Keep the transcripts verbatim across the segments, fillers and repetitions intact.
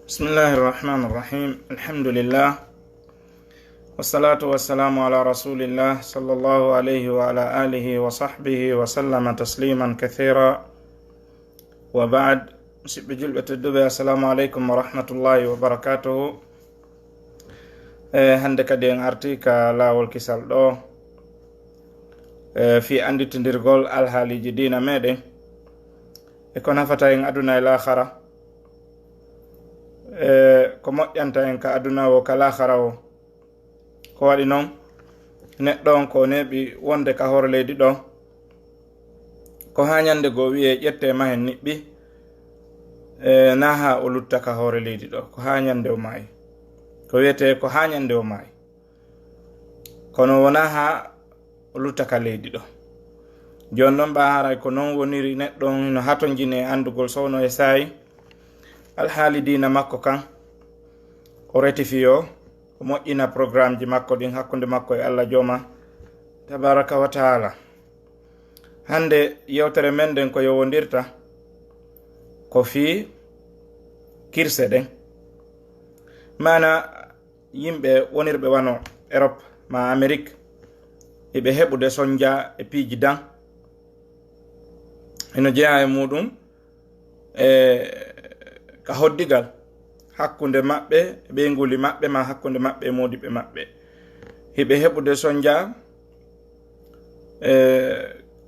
بسم الله الرحمن الرحيم. الحمد لله. والصلاة والسلام على رسول الله صلى الله عليه وعلى آله وصحبه وسلم تسليما كثيرا. وبعد. Musidɓe julɓe tedduɓe, assalamu aleykum wa rahmatullahi wa barakatuhu. E, hannde kadi en arti ka laawol kisal ɗo, e, fii annditindirgol alhaaliiji diina meɗen, e ko nafata en aduna e laahara, e ko moƴƴanta en ka aduna o, ka laahara o. Ko waɗi noon, neɗɗo on ko neeɓi wonde ka hoore leydi ɗo, ko haa ñande goo wiyee ƴettee mahen niɓɓi, e, naa haa o lutta ka hoore leydi ɗo, ko haa ñande o maayi. Ko wiyetee ko haa ñande o maayi. Kono wonaa haa o lutta ka leydi ɗo. Jooni noon, ɓaa haray ko noon woniri, neɗɗo on hino hatonjini e anndugol sowno e saayi alhaali diina makko kan, o rectifiyo, o moƴƴina programmeji makko ɗin hakkunde makko e Alla Jooma tabaraka wa taala. Hannde yewtere men nden ko yowondirta ko fii kirse ɗen. Maana yimɓe wonirɓe wano Europe ma Amerique, hiɓe heɓude sonja e piiji dan. Eno jeyaa e muɗum, e ka hoddigal hakkunde maɓɓe e ɓeynguuli maɓɓe, ma hakkunde maɓɓe e moodiɓɓe maɓɓe. Hiɓe heɓude sonja, e,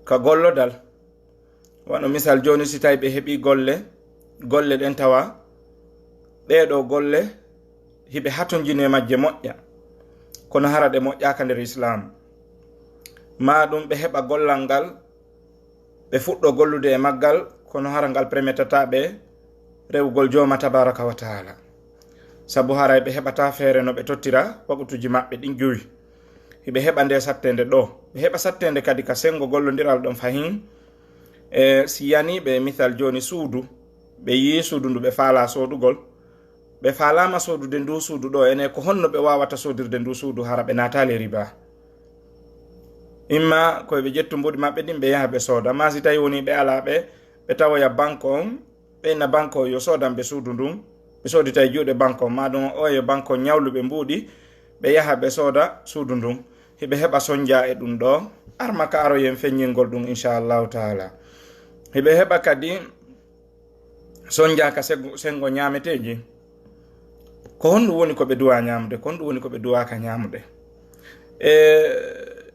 ka gollodal. Wano misal jooni, si tawi ɓe heɓi golle, golle ɗen tawa ɗee ɗoo golle hiɓe hatonjini e majje moƴƴa, kono hara ɗe moƴƴaaka nder Islaam. Maa ɗum ɓe heɓa gollal ngal, ɓe fuɗɗo gollude e maggal, kono hara ngal permetataa ɓe rewugol Jooma tabaraka wa taala. Sabu haray ɓe heɓataa feere no ɓe tottira waqutuuji maɓɓe ɗin jowi. Hiɓe heɓa nde satteende ɗoo. Ɓe heɓa satteende kadi ka senngo gollondiral ɗon fahin. E si yanii ɓe, misal jooni, suudu, ɓe yii suudu ndu ɓe faalaa soodugol, ɓe faalaama soodude ndu suudu ɗoo, ene ko honno ɓe waawata soodirde ndu suudu hara ɓe naataali e riba? Imma ko ɓe ƴettu mbuuɗi maɓɓe ɗin ɓe yaha ɓe sooda, maa si tawi wonii ɓe alaa ɓe, ɓe tawoya banque on, ɓe inna banque o yo soodan ɓe suudu ndun, ɓe soodita e juuɗe banque on, maa ɗum o yo banque on ñawlu ɓe mbuuɗi, ɓe yaha ɓe sooda suudu ndun. Hiɓe heɓa sonja e ɗum ɗoo, arma ka aroyen feññingol ɗum, inchallahu taala. Hiɓe heɓa kadi sonja ka sego-, sengo ñaameteeji. Ko honɗum woni ko ɓe duwaa ñaamude? Ko honɗum woni ko ɓe duwaaka ñaamude? E,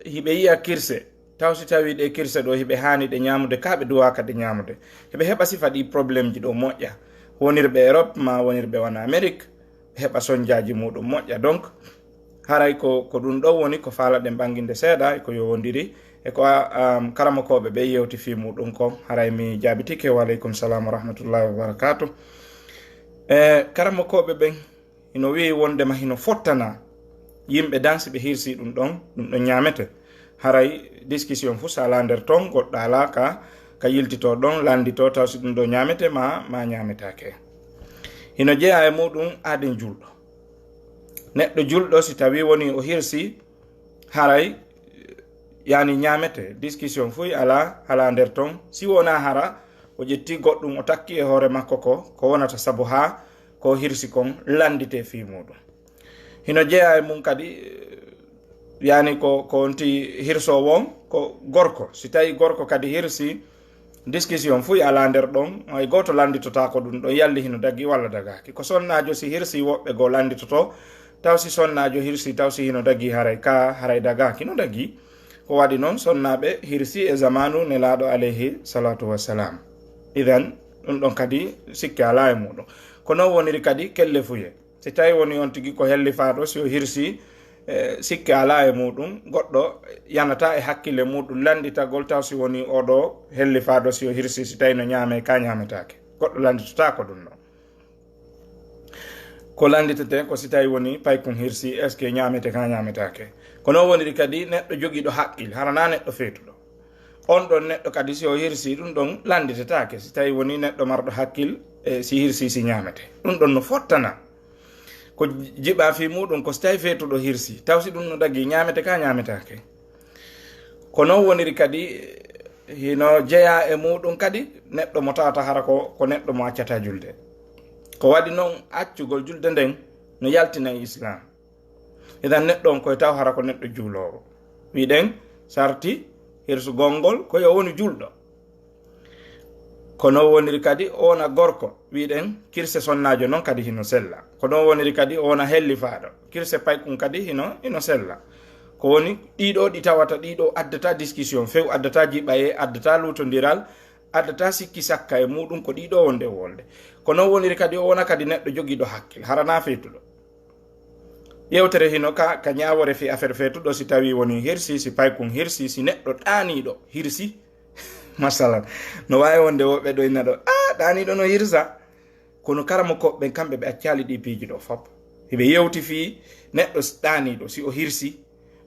hiɓe yi'a kirse, taw si tawii ɗee kirse ɗoo hiɓe haani ɗe ñaamude, kaa ɓe duwaaka ɗe ñaamude? Hiɓe heɓa sifa ɗii problèmeji ɗoo moƴƴa. Wonirɓe Europe maa wonirɓe wano Amérique, ɓe heɓa sonjaaji muɗum moƴƴa. Donc, haray ko, ko ɗum ɗoo woni ko faalaɗen ɓanginde seeɗa e ko yowondiri e ko, um, karamokooɓe ɓe yewti fii muɗum kon. Haray mi jaabitike, wa aleykum salam wa rahmatullahi wa barakatuh. E, karamokooɓe ɓen hino wi'i wondema hino fottana yimɓe dan si ɓe hirsi ɗum ɗon, ɗum ɗon ñaamete. Haray discussion fuu si alaa nder ton, goɗɗo alaa ka, ka yiltitoo ɗon, lannditoo taw si ɗum ɗoo ñaamete maa, maa ñaametaake. Hino jeyaa e muɗum aaden julɗo. Neɗɗo julɗo si tawii wonii o hirsi, haray, yani, ñaamete, discussion fuu alaa, alaa nder ton. Si wonaa hara o ƴetti goɗɗum o takki e hoore makko ko, ko wonata sabu haa ko hirsi kon lannditee fii muɗum. Hino jeyaa e mum kadi, yani, ko, ko wonti hirsoowo on ko gorko. Si tawi gorko kadi hirsi, discussion fuu alaa nder ɗon, hay gooto lannditotaako ɗum ɗon yalli hino dagii walla dagaaki. Ko sonnaajo si hirsi, woɓɓe goo lannditotoo, taw si sonnaajo hirsi, taw si hino dagii, haray ka, haray dagaaki no dagii. Ko waɗi non, sonnaaɓe hirsi e zamaanu Nelaaɗo alayhi salatu wassalam. Idan, ɗum ɗon kadi sikke alaa e muɗum. Ko non woniri kadi kellefuye. Si tawi woni on tigi ko hellifaaɗo, si o hirsi, e, sikke alaa e muɗum, goɗɗo yanata e hakkille muɗum lannditagol taw si woni oɗo hellifaaɗo, si o hirsi, si tawi no ñaame ka ñaametaake. Goɗɗo lannditotaako ɗum ɗon. Ko lannditete ko si tawi woni paykun hirsi, est-ce que ñaamete ka ñaametaake? Ko non woniri kadi neɗɗo jogiiɗo haqqil, hara na neɗɗo feetuɗo. On ɗon neɗɗo kadi si o hirsi, ɗum ɗon lannditetaake. Si tawi woni neɗɗo marɗo hakkil, e, si hirsi, si ñaamete. Ɗum ɗon no fottana. Ko jiɓa fii muɗum ko si tawi feetuɗo hirsi, taw si ɗum no dagii, ñaamete ka ñaametaake. Ko non woniri kadi, hino jeyaa e muɗum kadi neɗɗo mo tawata hara ko, ko neɗɗo mo accata julde. Ko waɗi noon accugol julde nden no yaltina e Islaam. Idan neɗɗo on koye taw hara ko neɗɗo juuloowo. Wiɗen sarti hirsugol ngol ko yo wonu juulɗo. Ko noon woniri kadi o wona gorko. Wiɗen kirse sonnaajo noon kadi hino sella. Ko noon woniri kadi o wona hellifaaɗo. Kirse paykun kadi hino, hino sella. Ko woni ɗiɗo ɗi tawata ɗiɗo addata discussion few, addata jiɓaye, addata luutondiral, addata sikki sakka e muɗum ko ɗiɗo wonde e wolde. Ko noon woniri kadi o wona kadi neɗɗo jogiiɗo hakkil, hara na feetuɗo. Yewtere hino ka, ka ñaawore fii affaire feetuɗo, si tawi woni hirsi, si paykun hirsi, si neɗɗo ɗaaniiɗo hirsi, masalan, no waawi wonde woɓɓe ɗo ina ɗo, "Ah, ɗaaniiɗo no hirsa." Kono karamokooɓe ɓen kamɓe ɓe accaali ɗi piiji ɗo fop. Hiɓe yewti fii neɗɗo s-, ɗaaniiɗo, si o hirsi,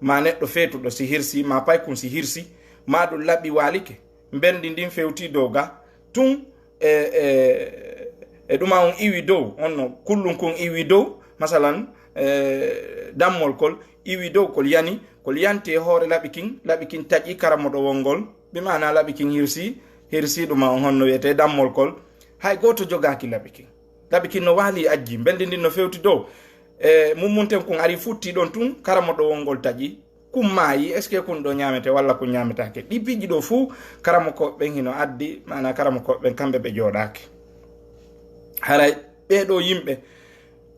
ma neɗɗo feetuɗo si hirsi, ma paykun si hirsi, ma ɗum laɓi waalike, mbendi ndin fewti dow ga, tun e, e, e ɗuma on iwi dow, honno kullun kun iwi dow, masalan, e, dammol kol iwi dow, kol yani, kol yanti e hoore laɓi kin, laɓi kin taƴi karamoɗo wongol, bi maana laɓi kin hirsi, hirsi ɗuma on honno wiyetee dammol kol, hay gooto jogaaki laɓi kin. Laɓi kin no waali ajji, mbendi ndin no fewti dow. E, mummunten kun ari futti ɗon tun, karamoɗo wongol taƴi, kun maayi, est-ce que kun ɗo ñaamete walla kun ñaametaake? Ɗi piiji ɗo fuu, karamokooɓe ɓen hino addi, maana karamokooɓe ɓen kamɓe ɓe jooɗaaki. Haray ɓee ɗo yimɓe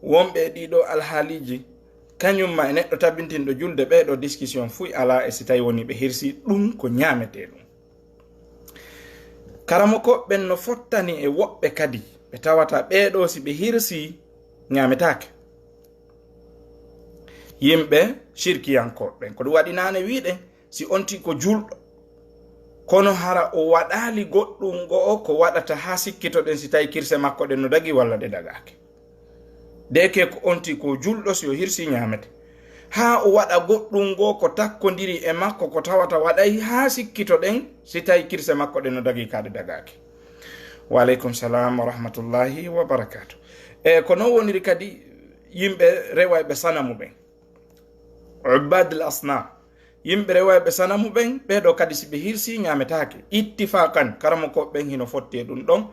wonɓe e ɗii ɗo alhaaliiji, kañum ma e neɗɗo tabintinɗo julde, ɓee ɗo discussion fuu alaa e si tawi woni ɓe hirsi, ɗum ko ñaametee ɗum. Karamokooɓe ɓen no fottani e woɓɓe kadi, ɓe tawata ɓee ɗo si ɓe hirsi, ñaametaake. Yimɓe sirkiyankooɓe ɓen, ko ɗum waɗi naane wi'uɗen, si on tigi ko juulɗo, kono hara o waɗaali goɗɗum go'o ko waɗata haa sikkitoɗen si tawi kirse makko ɗen no dagii walla ɗe dagaaki. Deeke ko on tigi ko juulɗo, si o hirsi ñaamete. Haa o waɗa goɗɗum goo ko takkondiri e makko ko tawata waɗay haa sikkitoɗen si tawi kirse makko ɗen no dagii kaa ɗe dagaaki. Wa aleykum salam wa rahmatullahi wa barakatuh. E ko non woniri kadi yimɓe rewayɓe sanamu ɓen. Ubbadul asnam. Yimɓe rewayɓe sanamu ɓen, ɓee ɗoo kadi si ɓe hirsii ñaametaake. Ittifaqan, karamokooɓe ɓen hino fotti e ɗum ɗon.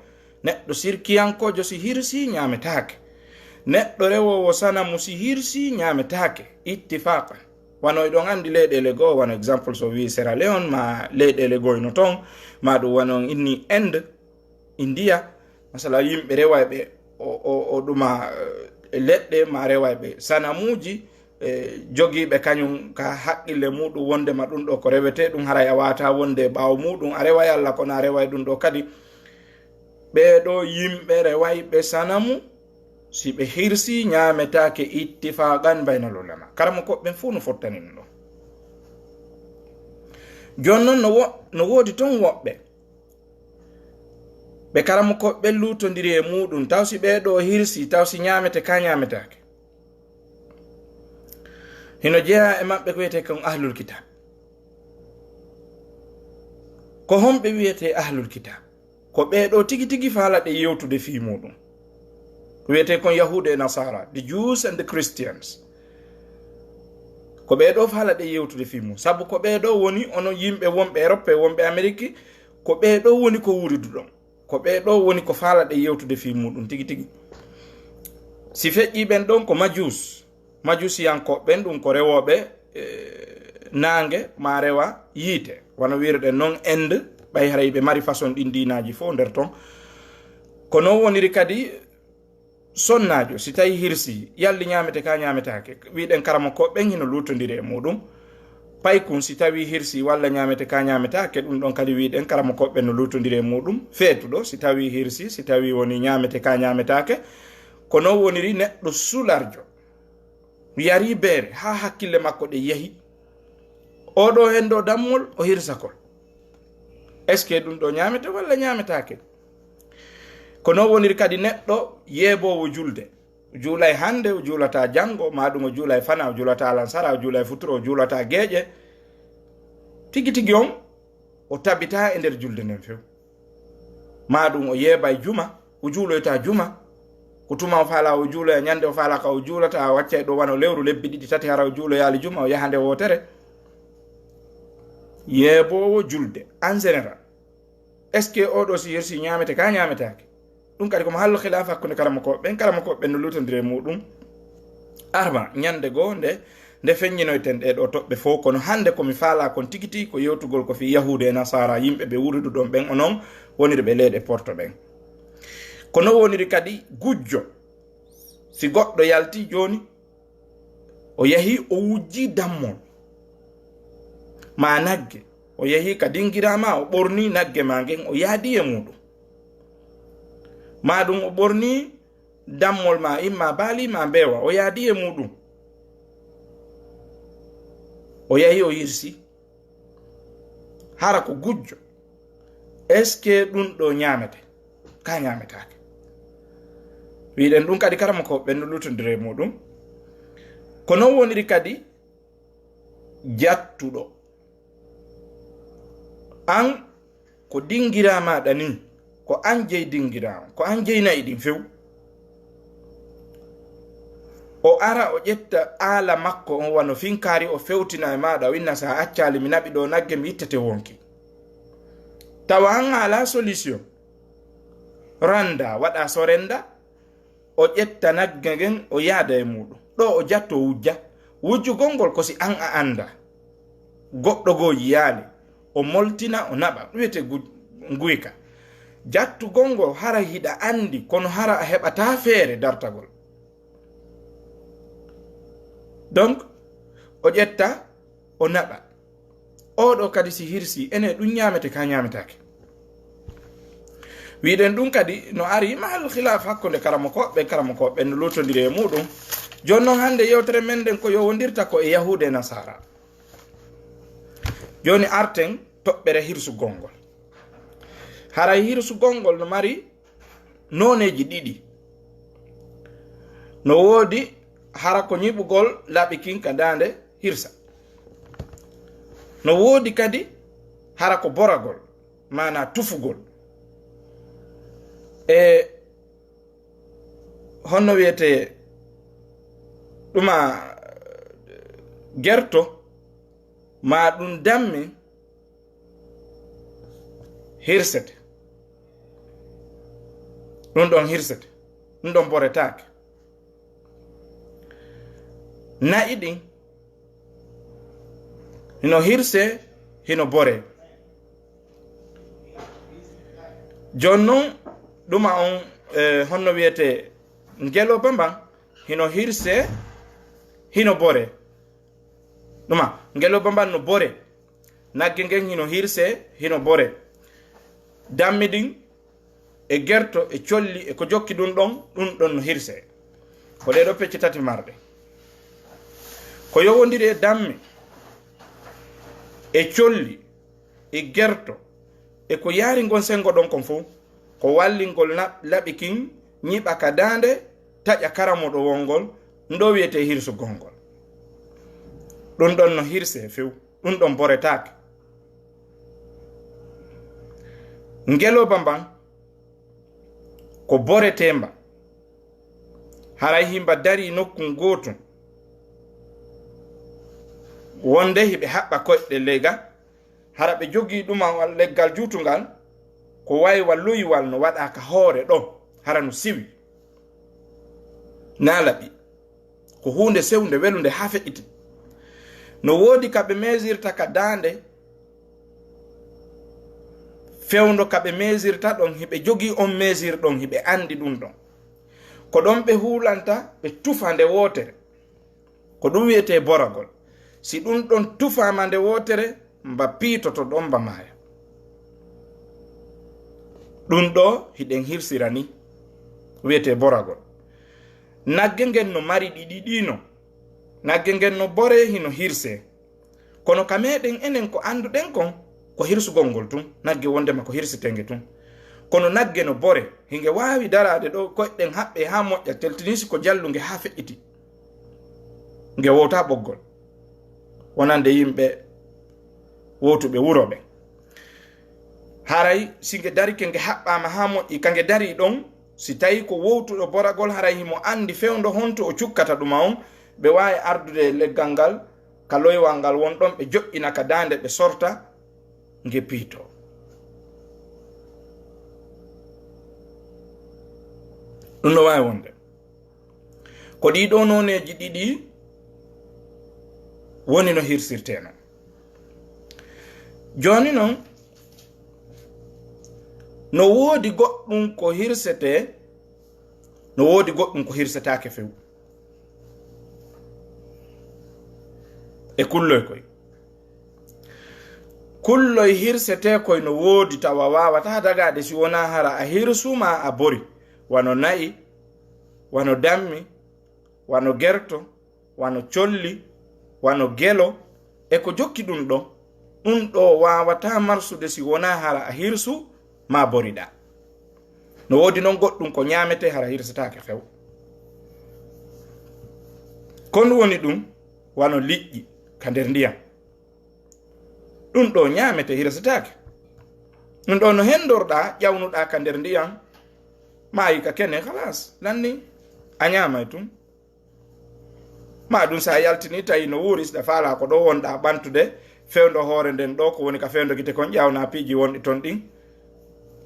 Neɗɗo sirkiyankoojo si hirsii ñaametaake. Neɗɗo rewoowo sanamu si hirsii ñaametaake. Ittifaqan. Wano eɗon anndi leyɗeele goo, wano exemple so wii Sierra Leone, ma leyɗeele goo no ton, ma ɗum wano inni Inde, Indiya, masala yimɓe rewayɓe o, o, o ɗuma, eh, leɗɗe, ma rewayɓe sanamuuji, eh, jogiiɓe kañum ka haqqille muɗum wondema ɗum ɗo ko rewetee ɗum, haray a waata wonde ɓaawo muɗum a reway Alla, kono a reway ɗum ɗo kadi. Ɓee ɗoo yimɓe rewayɓe sanamu, si ɓe hirsii, ñaametaake ittifaqan baynal ulama. Karamokooɓe ɓen fuu no fottani ɗum ɗon. Jooni non no wo-, no woodi ton woɓɓe ɓe karamokooɓe ɓen luutondiri e muɗum, taw si ɓee ɗoo hirsii, taw si ñaamete kaa ñaametaake. Hino jeyaa e maɓɓe ko wiyetee kon ahlul kitab. Ko honɓe wiyetee ahlul kitab? Ko ɓee ɗoo tigi tigi faalaɗe yewtude fii muɗum. Ko wiyetee kon Yahuudu e Nasaara, the Jews and the Christians. Ko ɓee ɗoo faalaɗe yewtude fii mum. Sabu ko ɓee ɗoo woni onon yimɓe wonɓe Europe, wonɓe Ameriki, ko ɓee ɗoo woni ko wuuriduɗon. Ko ɓee ɗoo woni ko faalaɗe yewtude fii muɗum tigi tigi. Si feƴƴii ɓen ɗon ko Majuus. Majusiyankooɓe ɓen, ɗum ko rewooɓe, eh, naange, maa rewa yiite. Wano wi'irɗen non Inde, ɓay haray ɓe mari façon ɗin diinaaji fof nder ton. Ko non woniri kadi sonnaajo, si tawi hirsii, yalli ñaamete kaa ñaametaake. Wi'uɗen karamokooɓe ɓen hino luutondiri e muɗum. Paykun, si tawi hirsii walla ñaamete kaa ñaametaake, ɗum ɗon kadi wi'uɗen karamokooɓe ɓen no luutondiri e muɗum. Feetuɗo, si tawi hirsii, si tawi woni ñaamete kaa ñaametaake. Ko non woniri neɗɗo sularjo. Yarii beere haa hakkille makko ɗen yahi. Oo ɗoo henndo dammol, o hirsa kol. Est-ce que ɗum ɗoo ñaamete walla ñaametaake? Ko non woniri kadi neɗɗo yeeboowo julde. O juulay hannde, o juulataa janngo, maa ɗum o juulay fanaa, o juulataa lansara, o juulay futuro, o juulataa geeƴe. Tigi tigi on, o tabitaa e nder julde nden few. Maa ɗum o yeebay juma, o juuloyta juma. Ko tuma o faala o juuloya, ñande o faala ka o juulata, o waccay ɗo wano lewru, lebbi ɗiɗi, tati, hara o juuloyaali juma, o yaha nde wootere. Yeeboowo julde, en général. Est-ce que oo ɗoo si hirsii ñaamete kaa ñaametaake? Ɗum kadi ko mahallu khilaf hakkunde karamokooɓe ɓen. Karamokooɓe ɓen no luutondiri e muɗum. Arma ñande goo nde, nde feññinoyten ɗee ɗoo toɓɓe fow, kono hannde ko mi faalaa kon tigi tigi ko yewtugol ko fii Yahuudu e Nasaara, yimɓe ɓe wuurudu ɗon ɓen, onon woniri ɓe leyɗe Porto ɓen. Ko non woniri kadi gujjo. Si goɗɗo yalti jooni, o yahi o wujji dammol maa nagge, o yahi ka dingiraa maa, o ɓorni nagge maa ngen, o yaadi e muɗum. Maa ɗum o ɓorni dammol maa imma baali maa mbeewa, o yaadi e muɗum. O yahi o hirsi. Hara ko gujjo. Est-ce que ɗum ɗoo ñaamete? Ka ñaametaake. Wiɗen ɗum kadi karamokooɓe ɓen no luutondiri e muɗum. Ko non woniri kadi jattuɗo. An ko dingiraa maaɗa nii, ko an jeyi dingiraa on, ko an jeyi na'i ɗin few. O ara o ƴetta aala makko on wano finkaari, o fewtina e maaɗa, o inna, "Si a accaali mi naɓi ɗoo nagge, mi ittete wonki." Tawa an a alaa solution. Randa, waɗa sorenda, o ƴetta nagge ngen, o yaada e muɗum. Ɗoo o jatto wujja. Wujjugol ngol ko si an a anndaa. Goɗɗo goo yiyaali, o moltina, o naɓa. Ɗum wiyetee gu-, nguyka. Jattugol ngol hara hiɗa anndi, kono hara a heɓataa feere dartagol. Donc, o ƴetta, o naɓa. Oo ɗoo kadi si hirsi, ene ɗum ñaamete ka ñaametaake. Wiɗen ɗum kadi no ari mahal khilaf hakkunde karamokooɓe, karamokooɓe no luutondiri e muɗum. Jooni non hannde yewtere men nden ko yowondirta ko e Yahuudu e Nasaara. Jooni arten toɓɓere hirsugol ngol. Haray hirsugol ngol no mari nooneeji ɗiɗi. No woodi hara ko ñiɓugol laɓi kin ka daande hirsa. No woodi kadi hara ko boragol, maanaa tufugol. E honno wiyetee ɗuma, gerto, maa ɗum dammi, hirsete. Ɗum ɗon hirsete. Ɗum ɗon boretaake. Na'i ɗin hino hirsee, hino boree. Jooni non, ɗuma on, eh, honno wiyetee, ngelooba mban hino hirsee, hino boree. Ɗuma, ngelooba mban no boree. Nagge ngen hino hirsee, hino boree. Dammi ɗin e gerto e colli e ko jokki ɗum ɗon, ɗum ɗon no hirsee. Ko ɗee ɗoo pecce tati marɗe. Ko yowondiri e dammi e colli e gerto e ko yaari ngon senngo ɗon kon fow, ko wallingol na-, laɓi kin ñiɓa ka daande, taƴa karamooɗo wongol, ɗum ɗoo wiyetee hirsugol ngol. Ɗum ɗon no hirsee few. Ɗum ɗon boretaake. Ngelooba mban ko boreteemba. Haray himba darii nokkun gootun. Wonde hiɓe haɓɓa koyɗe ley ga, hara ɓe jogii ɗuma wal leggal juutungal, ko waywa loywal no waɗaa ka hoore ɗoo, hara no siwi. Naa laɓi. Ko huunde sewnde welunde haa feƴƴiti. No woodi ka ɓe meesirta ka daande, fewndo ka ɓe meesirta ɗon, hiɓe jogii on meesir ɗon, hiɓe anndi ɗum ɗon. Ko ɗon ɓe huulanta, ɓe tufa nde wootere. Ko ɗum wiyetee boragol. Si ɗum ɗon tufaama nde wootere, mba piitoto ɗon, mba maaya. Ɗum ɗoo hiɗen hirsira ni, wiyetee boragol. Nagge ngen no mari ɗiɗi ɗii non. Nagge ngen no boree, hino hirsee. Kono ka meɗen enen ko annduɗen kon, ko hirsugol ngol tun, nagge wondema ko hirsetee nge tun. Kono nagge no boree, hinge waawi daraade ɗoo, koyɗen haɓɓee haa moƴƴa, teltinii si ko jallunge haa feƴƴiti. Nge wowtaa ɓoggol. Wonande yimɓe wowtuɓe wuro ɓen. Haray si nge darike, nge haɓɓaama haa moƴƴi, ka nge darii ɗon, si tawii ko wowtuɗo boragol, haray himo anndi fewndo honto o cukkata ɗuma on, ɓe waawi ardude e leggal ngal ka loywal ngal won ɗon, ɓe joƴƴina ka daande, ɓe sorta, nge piitoo. Ɗum no waawi wonde. Ko ɗii ɗoo nooneeji ɗiɗi woni no hirsirtee non. Jooni non, no woodi goɗɗum ko hirsetee, no woodi goɗɗum ko hirsetaake few. E kulloy koy. Kulloy hirsetee koy no woodi tawa waawataa dagaade si wonaa hara a hirsu maa a bori. Wano na'i, wano dammi, wano gerto, wano colli, wano gelo, e ko jokki ɗum ɗoo. Ɗum ɗoo waawataa marsude si wonaa hara a hirsu maa boriɗaa. No woodi non goɗɗum ko ñaametee hara hirsetaake few. Kon woni ɗum wano liƴƴi ka nder ndiyam. Ɗum ɗoo ñaametee hirsetaake. Ɗum ɗoo no hendorɗaa, ƴawnuɗaa ka nder ndiyam, maayi ka kene, halas, lanni, a ñaamay tun. Maa ɗum sa yaltini tawi no wuuri, si ɗa faalaa ko ɗoo wonɗaa ɓantude, fewndo hoore nden ɗoo, ko woni ka fewndo gite kon, ƴaawna piiji wonɗi ton ɗin,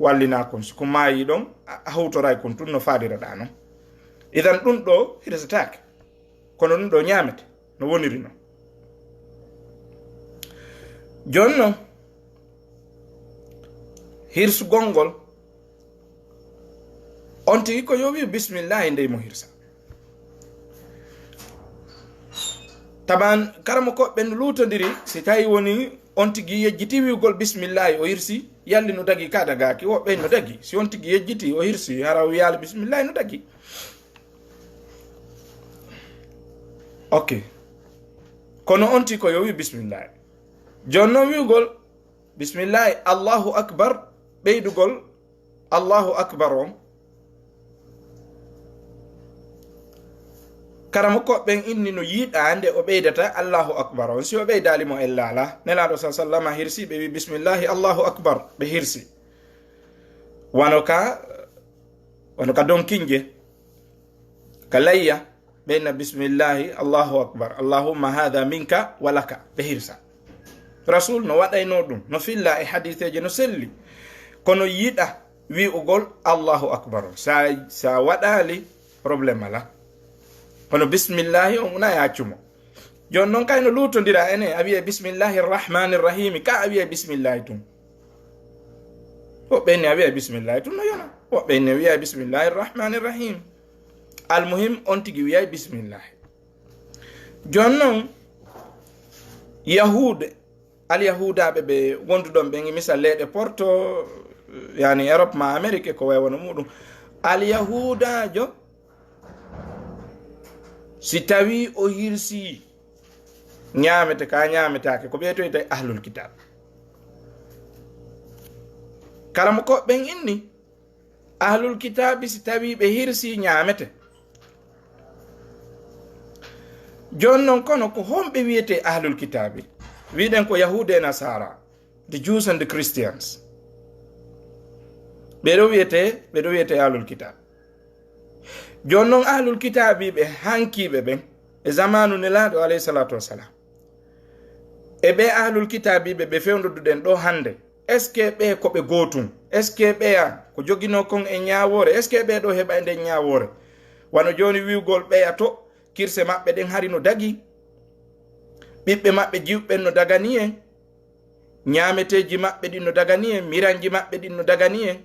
wallinaa kon. Si kun maayii ɗon, a, a huutoray kun tun no faaliraɗaa non. Idan ɗum ɗoo hirsetaake. Kono ɗum ɗoo ñaamete, no woniri non. Jooni non, hirsugol ngol, on tigi ko yo wi'u bismillaahi ndey mo hirsa. Taban, karamokooɓe ɓen luutondiri, si tawi woni on tigi yejjiti wi'ugol bismillaahi, o hirsi, yalli no dagi ka dagaaki, woɓɓe no dagi. Si on tigi yejjiti, o hirsi, hara o wi'aali bismillaahi, no dagi. Ok. Kono on tigi ko yo wi'u bismillaahi. Jooni non wi'ugol bismillaahi, Allahu akbar, ɓeydugol Allahu akbar on. Karamokooɓe ɓen inni no yiɗaa nde o ɓeydata Allahu akbar on. Si o ɓeydaali mo ella alaa. Nelaaɗo sa sallama hirsi ɓe wi'i bismillaahi, Allahu akbar, ɓe hirsi. Wano ka, wano ka donkinje, ka layya, ɓe inna bismillaahi, Allahu akbar, Allahumma haadha minka wa laka, ɓe hirsa. Rasul no waɗaynoo ɗum, no fillaa e hadiiseeje no selli. Kono yiɗa wi'ugol Allahu akbar. Sa, sa waɗaali, problème alaa. Kono bismillaahi on una yaccu mo. Jooni non kay no luutondira enen, a wi'ay bismillaahi rahmaani rahiimi, ka a wi'ay bismillaahi tun. Woɓɓe inni a wi'ay bismillaahi tun no yona. Woɓɓe inni a wi'ay bismillaahi rahmaani rahiim. Almuhim, on tigi wi'ay bismillaahi. Jooni non, Yahuude, Alyahuudaaɓe ɓe wonduɗon ɓen, e misal leyɗe Porto, yani Europe ma Amérique, ko way wano muɗum. Alyahuudaajo, si tawi o hirsi ñaamete ka ñaametaake, ko ɓe toyta ahlul kitab. Karamokooɓe ɓen inni, ahlul kitaabi si tawi ɓe hirsi ñaamete. Jooni non kono ko honɓe wiyetee ahlul kitaabi? Wiɗen ko Yahuude e Nasaara, the Jews and the Christians. Ɓe ɗo wiyetee, ɓe ɗo wiyetee ahlul kitab. Jooni non ahlul kitaabiiɓe hankiiɓe ɓen, e zamaanu Nelaaɗo alayhi salaatu wassalam, e ɓe ahlul kitaabiiɓe ɓe fewndoduɗen ɗo hannde, est-ce que ɓe ko ɓe gootum? Est-ce que ɓeya ko joginoo kon e ñaawoore? Est-ce que ɓee ɗo heɓa e nden ñaawoore? Wano jooni wi'ugol ɓeya to kirse maɓɓe ɗen hari no dagi, ɓiɓɓe maɓɓe jiwɓe ɓen no dagani en, ñaameteeji maɓɓe ɗin no dagani en, miranji maɓɓe ɗin no dagani en.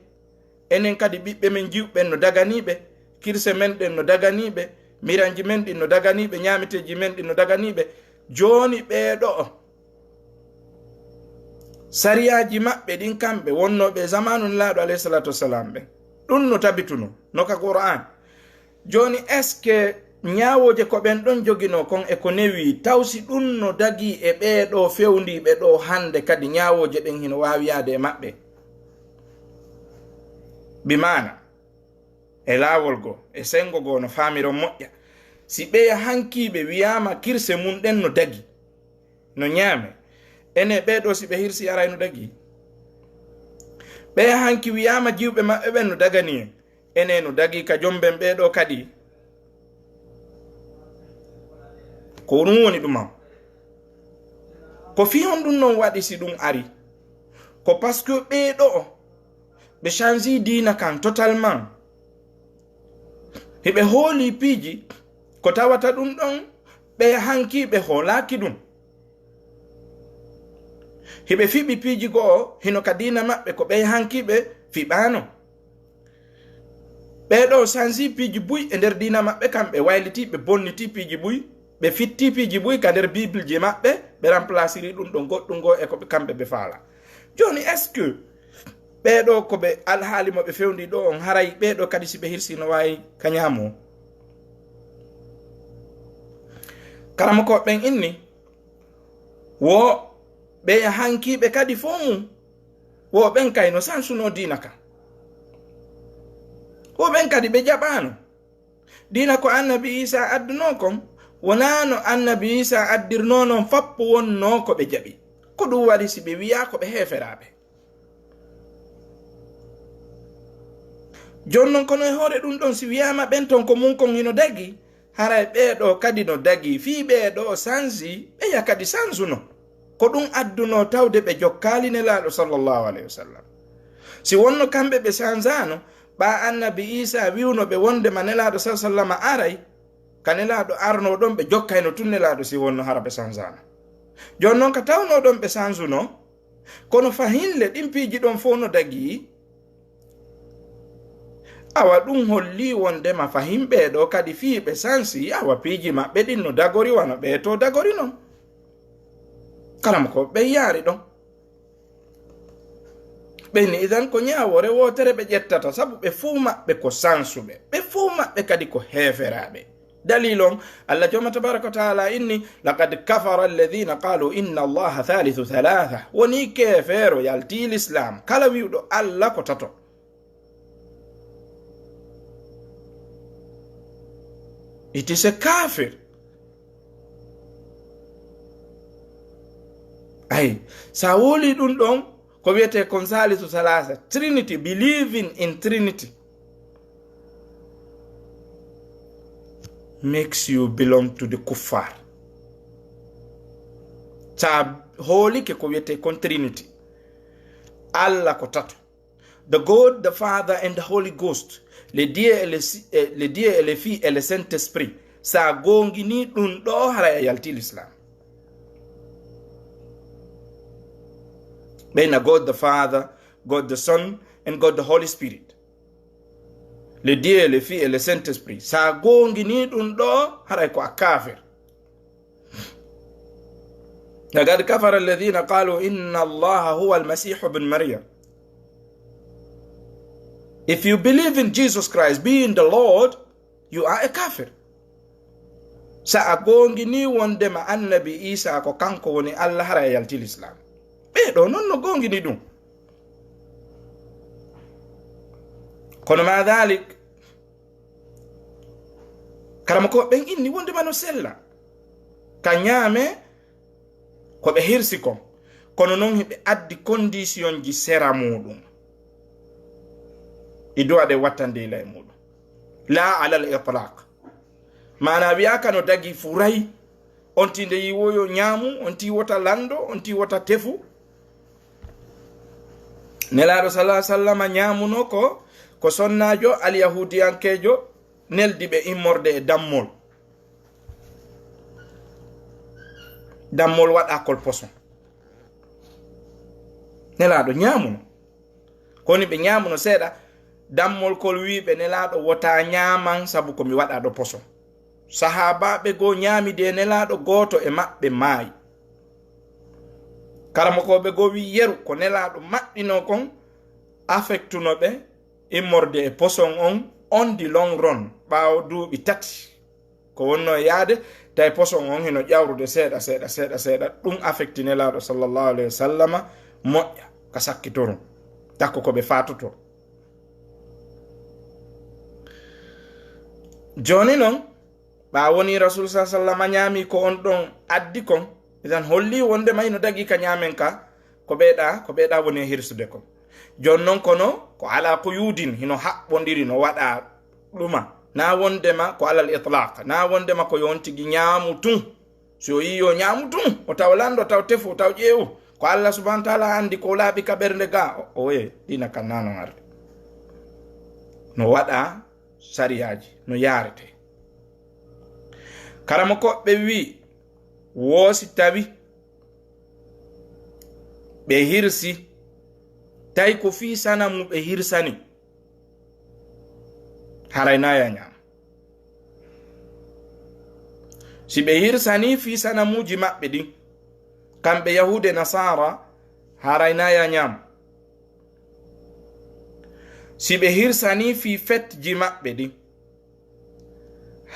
Enen kadi ɓiɓɓe men jiwɓe ɓen no dagani ɓe, kirse men ɗen no dagani ɓe, miranji men ɗin no dagani ɓe, ñaameteeji men ɗin no dagani ɓe. Jooni ɓee ɗo'o, sariyaaji maɓɓe ɗin kamɓe wonnooɓe e zamaanu Nelaaɗo alayhi salaatu wassalam ɓen, ɗum no tabitunoo, no ka Qur'aan. Jooni, est-ce que ñaawooje ko ɓen ɗon joginoo kon e ko newii, taw si ɗum no dagii e ɓee ɗoo fewndiiɓe ɗoo hannde kadi ñaawooje ɗen hino waawi yaade e maɓɓe? Bi maana, e laawol goo, e senngo goo no faamiron moƴƴa. Si ɓeya hankiiɓe wiyaama kirse mum ɗen no dagi, no ñaame, ene ɓee ɗoo si ɓe hirsi aray no dagi? Ɓeya hanki wiyaama jiwɓe maɓɓe ɓen no dagani en, ene no dagi ka jomben ɓee ɗoo kadi. Ko ɗum woni ɗum am. Ko fii honɗum non waɗi si ɗum ari? Ko parce que ɓee ɗo'o, ɓe change diina kan totalement. Hiɓe hooli piiji ko tawata ɗum ɗon ɓe hanki ɓe hoolaaki ɗum. Hiɓe fiɓi piiji goo hino ka diina maɓɓe ko ɓe hanki ɓe fiɓaano. Ɓee ɗoo sansi piiji buy e nder diina maɓɓe, kamɓe wayliti, ɓe bonniti piiji buy, ɓe fitti piiji buy ka nder Biibilji maɓɓe, ɓe ramplasiri ɗum ɗon goɗɗum goo e ko ɓe, kamɓe ɓe faala. Jooni, est-ce que ɓee ɗoo ko ɓe alhaali mo ɓe fewndi ɗoo on, haray ɓee ɗoo kadi si ɓe hirsi no waawi ka ñaamoo? Karamokooɓe ɓen inni, wo ɓe hankiiɓe kadi fow mum, wo ɓen kay no sansunoo diina ka. Wo ɓen kadi ɓe jaɓaano. Diina ko Annabi Iisaa addunoo kon, wonaa no Annabi Iisaa addirnoo non, fappu wonnoo ko ɓe jaɓi. Ko ɗum waɗi si ɓe wi'aa ko ɓe heeferaaɓe. Jooni non, kono e hoore ɗum ɗon, si wi'aama ɓen ton ko mun kon hino dagii, haray ɓee ɗoo kadi no dagii. Fii ɓee ɗoo sansi, ɓeya kadi sansuno. Ko ɗum addunoo tawde ɓe jokkaali Nelaaɗo sallallahu alayhi wa sallam. Si wonno kamɓe ɓe sansaano, ɓaa Annabi Iisaa wi'uno ɓe wondema Nelaaɗo sallallahu alayhi wa sallam aray, ka Nelaaɗo arnoo ɗon, ɓe jokkayno tun Nelaaɗo si wonno hara ɓe sansaano. Jooni non, ka tawnoo ɗon ɓe sansuno, kono fahin le ɗin piiji ɗon fow no dagii. Awa ɗum holli wondema fahin ɓee ɗoo kadi fii ɓe sansi, awa piiji maɓɓe ɗin no dagori wano ɓee to dagori non. Karamokooɓe ɓen yaari ɗon. Ɓen idan ko ñaawoore wootere ɓe ƴettata, sabu ɓe fow maɓɓe ko sansuɓe, ɓe fow maɓɓe kadi ko heeferaaɓe. Dalil on, Allah Jooma tabaraka wa taala inni, "Laqad kafara alladhina qalu inna Allaha thalithu thalatha." Woni keefeero yaltii Lislaam, kala wi'uɗo Allah ko tato. It is a kafir. Ay, sa woli ɗum ɗon, ko wiyetee kon Salisu Salasa, Trinity, believing in Trinity makes you belong to the kuffar. Sa hoolike ko wiyetee kon Trinity, Allah ko tato. The God, the Father, and the Holy Ghost. Le Dieu et le, Si- eh, le Dieu et le Fils et le Saint-Esprit. Sa gongini ɗum ɗo, hara a yalti l'Islam. Ɓeyna God the Father, God the Son, and God the Holy Spirit. Le Dieu, le Fils et le Saint-Esprit. Sa gongini ɗum ɗo, haray ko a kafir. لقد كفر الذين قالوا إن الله هو المسيح ابن مريم. If you believe in Jesus Christ being the Lord, you are a kafir. Sa a gongini wondema Annabi Isa ko kanko woni Allah, hara a yalti l'Islam. Ɓe ɗo non no gongini ɗum. Kono ma dhalik, karamoko ɓen inni wondema no sella ka ñaame ko ɓe hirsi kon, kono non hiɓe addi conditionji sera muɗum. Ɗi duwa ɗe wattandila e muɗum. La alal itlaq. Mana wiyaka no dagi furay. On ti nde yiwoyo ñaamu, on ti wota lando, on ti wota tefu. Nelaaɗo sallallahu alaihi wasallam ñaamuno ko, ko sonnaajo alyahudiyankeejo neldi ɓe immorde e dammol. Dammol waɗa kol poson. Nelaaɗo ñaamuno. Koni ɓe ñaamuno seeɗa, dammol kol wiiɓe Nelaaɗo wota ñaaman sabu ko mi waɗa ɗo poson. Sahaabaaɓe goo ñaami de Nelaaɗo, gooto e maɓɓe maayi. Karamokooɓe goo wi'i yeru ko Nelaaɗo maɗɗinoo kon affectuno ɓe immorde e poson on on the long run, ɓaawo duuɓi tati. Ko wonno e yaade, tawi poson on hino ƴawrude seeɗa, seeɗa, seeɗa, seeɗa. Ɗum affecti Nelaaɗo sallallahu alaihi wasallama moƴƴa ka sakkitorum. Takko ko ɓe faatoto. Jooni non, ɓaa woni Rasul sa sallama ñaami ko on ɗon addi kon, idan holli wonde may no dagi ka ñaamen ka, ko ɓeeɗa, ko ɓeeɗa woni e hirsude kon. Jooni non kono, ko ala quyudin, hino haɓɓondiri no waɗa ɗuma. Na wondema ko alal itlaq, na wondema ko yo on tigi ñaamu tun. Si o yii yo ñaamu tun, o taw lando, o taw tefu, o taw ƴeewu. Ko Allah subhanahu wa ta'ala andi ko laaɓi ka ɓernde ga, o, o, e, ɗina kan na non arde. No waɗa sariyaaji no yaarete. Karamokooɓe ɓe wii, woo si tawi ɓe hirsi, tawi ko fii sanamu ɓe hirsani, haray naa ya ñaam. Si ɓe hirsanii fii sanamuuji maɓɓe ɗin, kamɓe Yahuude Nasaara, haray naa ya ñaam. Si ɓe hirsanii fii fetji maɓɓe ɗin,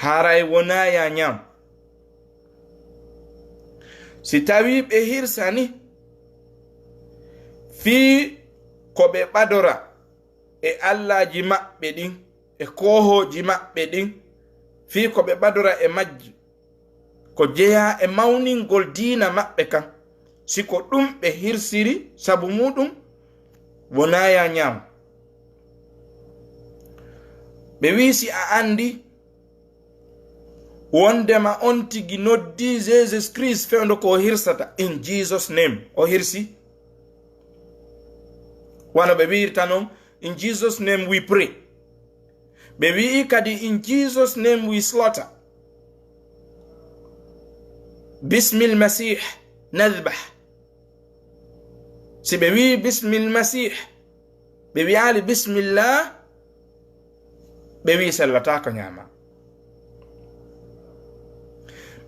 haray wonaa ya ñaam. Si tawii ɓe hirsanii fii ko ɓe ɓadora e allaaji maɓɓe ɗin, e koohooji maɓɓe ɗin, fii ko ɓe ɓadora e majji, ko jeyaa e mawningol diina maɓɓe kan, si ko ɗum ɓe hirsiri sabu muuɗum, wonaa ya ñaam. Ɓe wii, si a anndi wondema on tigi noddi Jesus Christ fewndo ko o hirsata, "In Jesus name," o hirsi. Wano ɓe wiirta non, "In Jesus name we pray." Ɓe wi'i kadi, "In Jesus name we slaughter. Bismil Masih nadhbah." Si ɓe wi'i, "Bismil Masih," ɓe wi'aali, "Bismillah," ɓe wi'i, "Sellataako ñaama."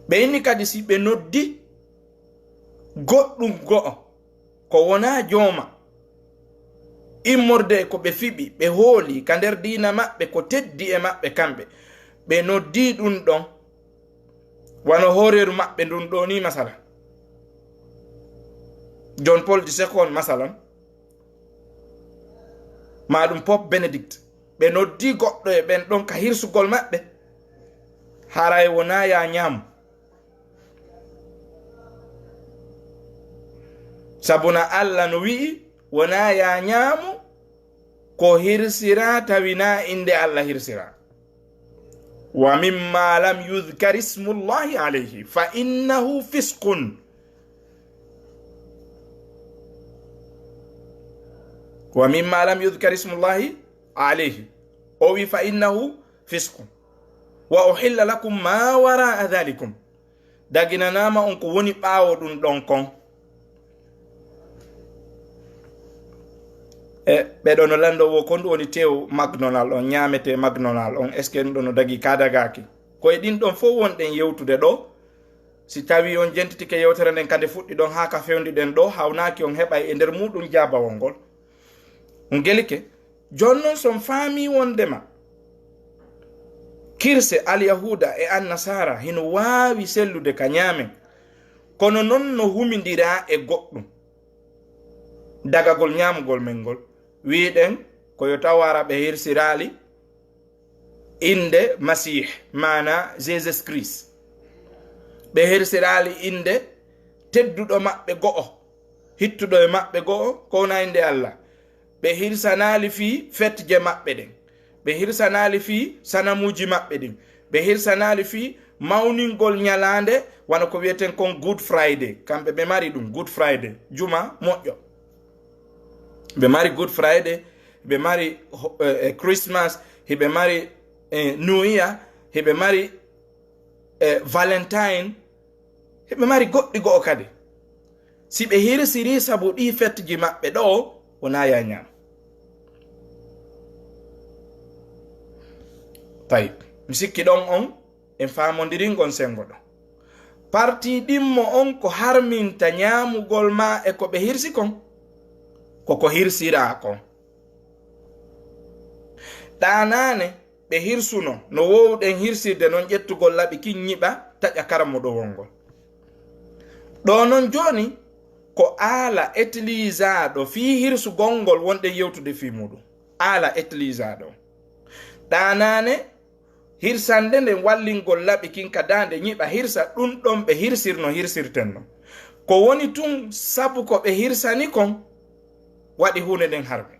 Ɓe inni kadi, si ɓe noddi goɗɗum go'o, ko wonaa jooma, immorde e ko ɓe fiɓi, ɓe hooli ka nder diina maɓɓe, ko teddi e maɓɓe kamɓe, ɓe noddi ɗum ɗon, wano hooreeru maɓɓe ndun ɗoo nii, masala, John Paul the second, masalan, maa ɗum Pope Benedict, ɓe noddi goɗɗo e ɓen ɗon ka hirsugol maɓɓe, haray wonaa ya ñaam. Sabuna Alla no wi'i, wonaa ya ñaamu ko hirsiraa tawi naa innde Alla hirsiraa. "Wa mimma lam yudhkar ismullahi alayhi fa innahu fisqun." "Wa mimma lam yudhkar ismullahi alayhi." O wi, "Fa innahu fisqun. Wa uhilla lakum ma wara'a dhalikum." Daginanaama on ko woni ɓaawo ɗum ɗon kon. E, ɓe ɗo no lanndoo wo kon ɗum woni tew McDonald on, ñaametee McDonald on, est-ce que ɗum ɗo no dagii ka dagaaki? Ko e ɗin ɗon fof wonɗen yewtude ɗo. Si tawii on jentitike yewtere nden ka nde fuɗɗi ɗon haa ka fewndiɗen ɗo, hawnaaki on heɓay e nder muuɗum jaabawol ngol. On gelike? Jooni non, si on faamii wonndema kirse Alyahuuda e Annasaara hino waawi sellude ka ñaamen, kono non no humindiraa e goɗɗum, dagagol ñaamugol men ngol, wi'ɗen ko yo taw hara ɓe hirsiraali innde Masiih, maanaa Jesus Christ. Ɓe hirsiraali innde tedduɗo maɓɓe go'o, hittuɗo e maɓɓe go'o, ko wonaa innde Alla. Ɓe hirsanaali fii fetje maɓɓe ɗen. Ɓe hirsanaali fii sanamuuji maɓɓe ɗin. Ɓe hirsanaali fii mawningol ñalaande, wano ko wi'eten kon Good Friday. Kamɓe ɓe mari ɗum, Good Friday, juma moƴƴo. Ɓe mari Good Friday, ɓe mari ho-, eh, eh, Christmas, hiɓe mari, eh, New Year, hiɓe mari, eh, Valentine, hiɓe mari goɗɗi go'o kadi. Si ɓe hirsirii sabu ɗii fetji maɓɓe ɗoo, wonaa ya ñaam. Tayib, mi sikki ɗon on en faamondirii ngon senngo ɗon. Partii ɗimmo on ko harminta ñaamugol maa e ko ɓe hirsi kon, ko ko hirsiraa kon. Ɗaanaane ɓe hirsuno, no woowuɗen hirsirde non, ƴettugol laɓi kin ñiɓa taƴa karammoɗowol ngol. Ɗoo non jooni ko aala etilisaaɗo fii hirsugol ngol wonɗen yewtude fii muuɗum. Aala etilisaaɗo. Ɗaanaane hirsande nden wallingol laɓi kin ka daande ñiɓa hirsa, ɗum ɗon ɓe hirsirno hirsirten non. Ko woni tun sabu ko ɓe hirsani kon waɗi huunde nden harmi.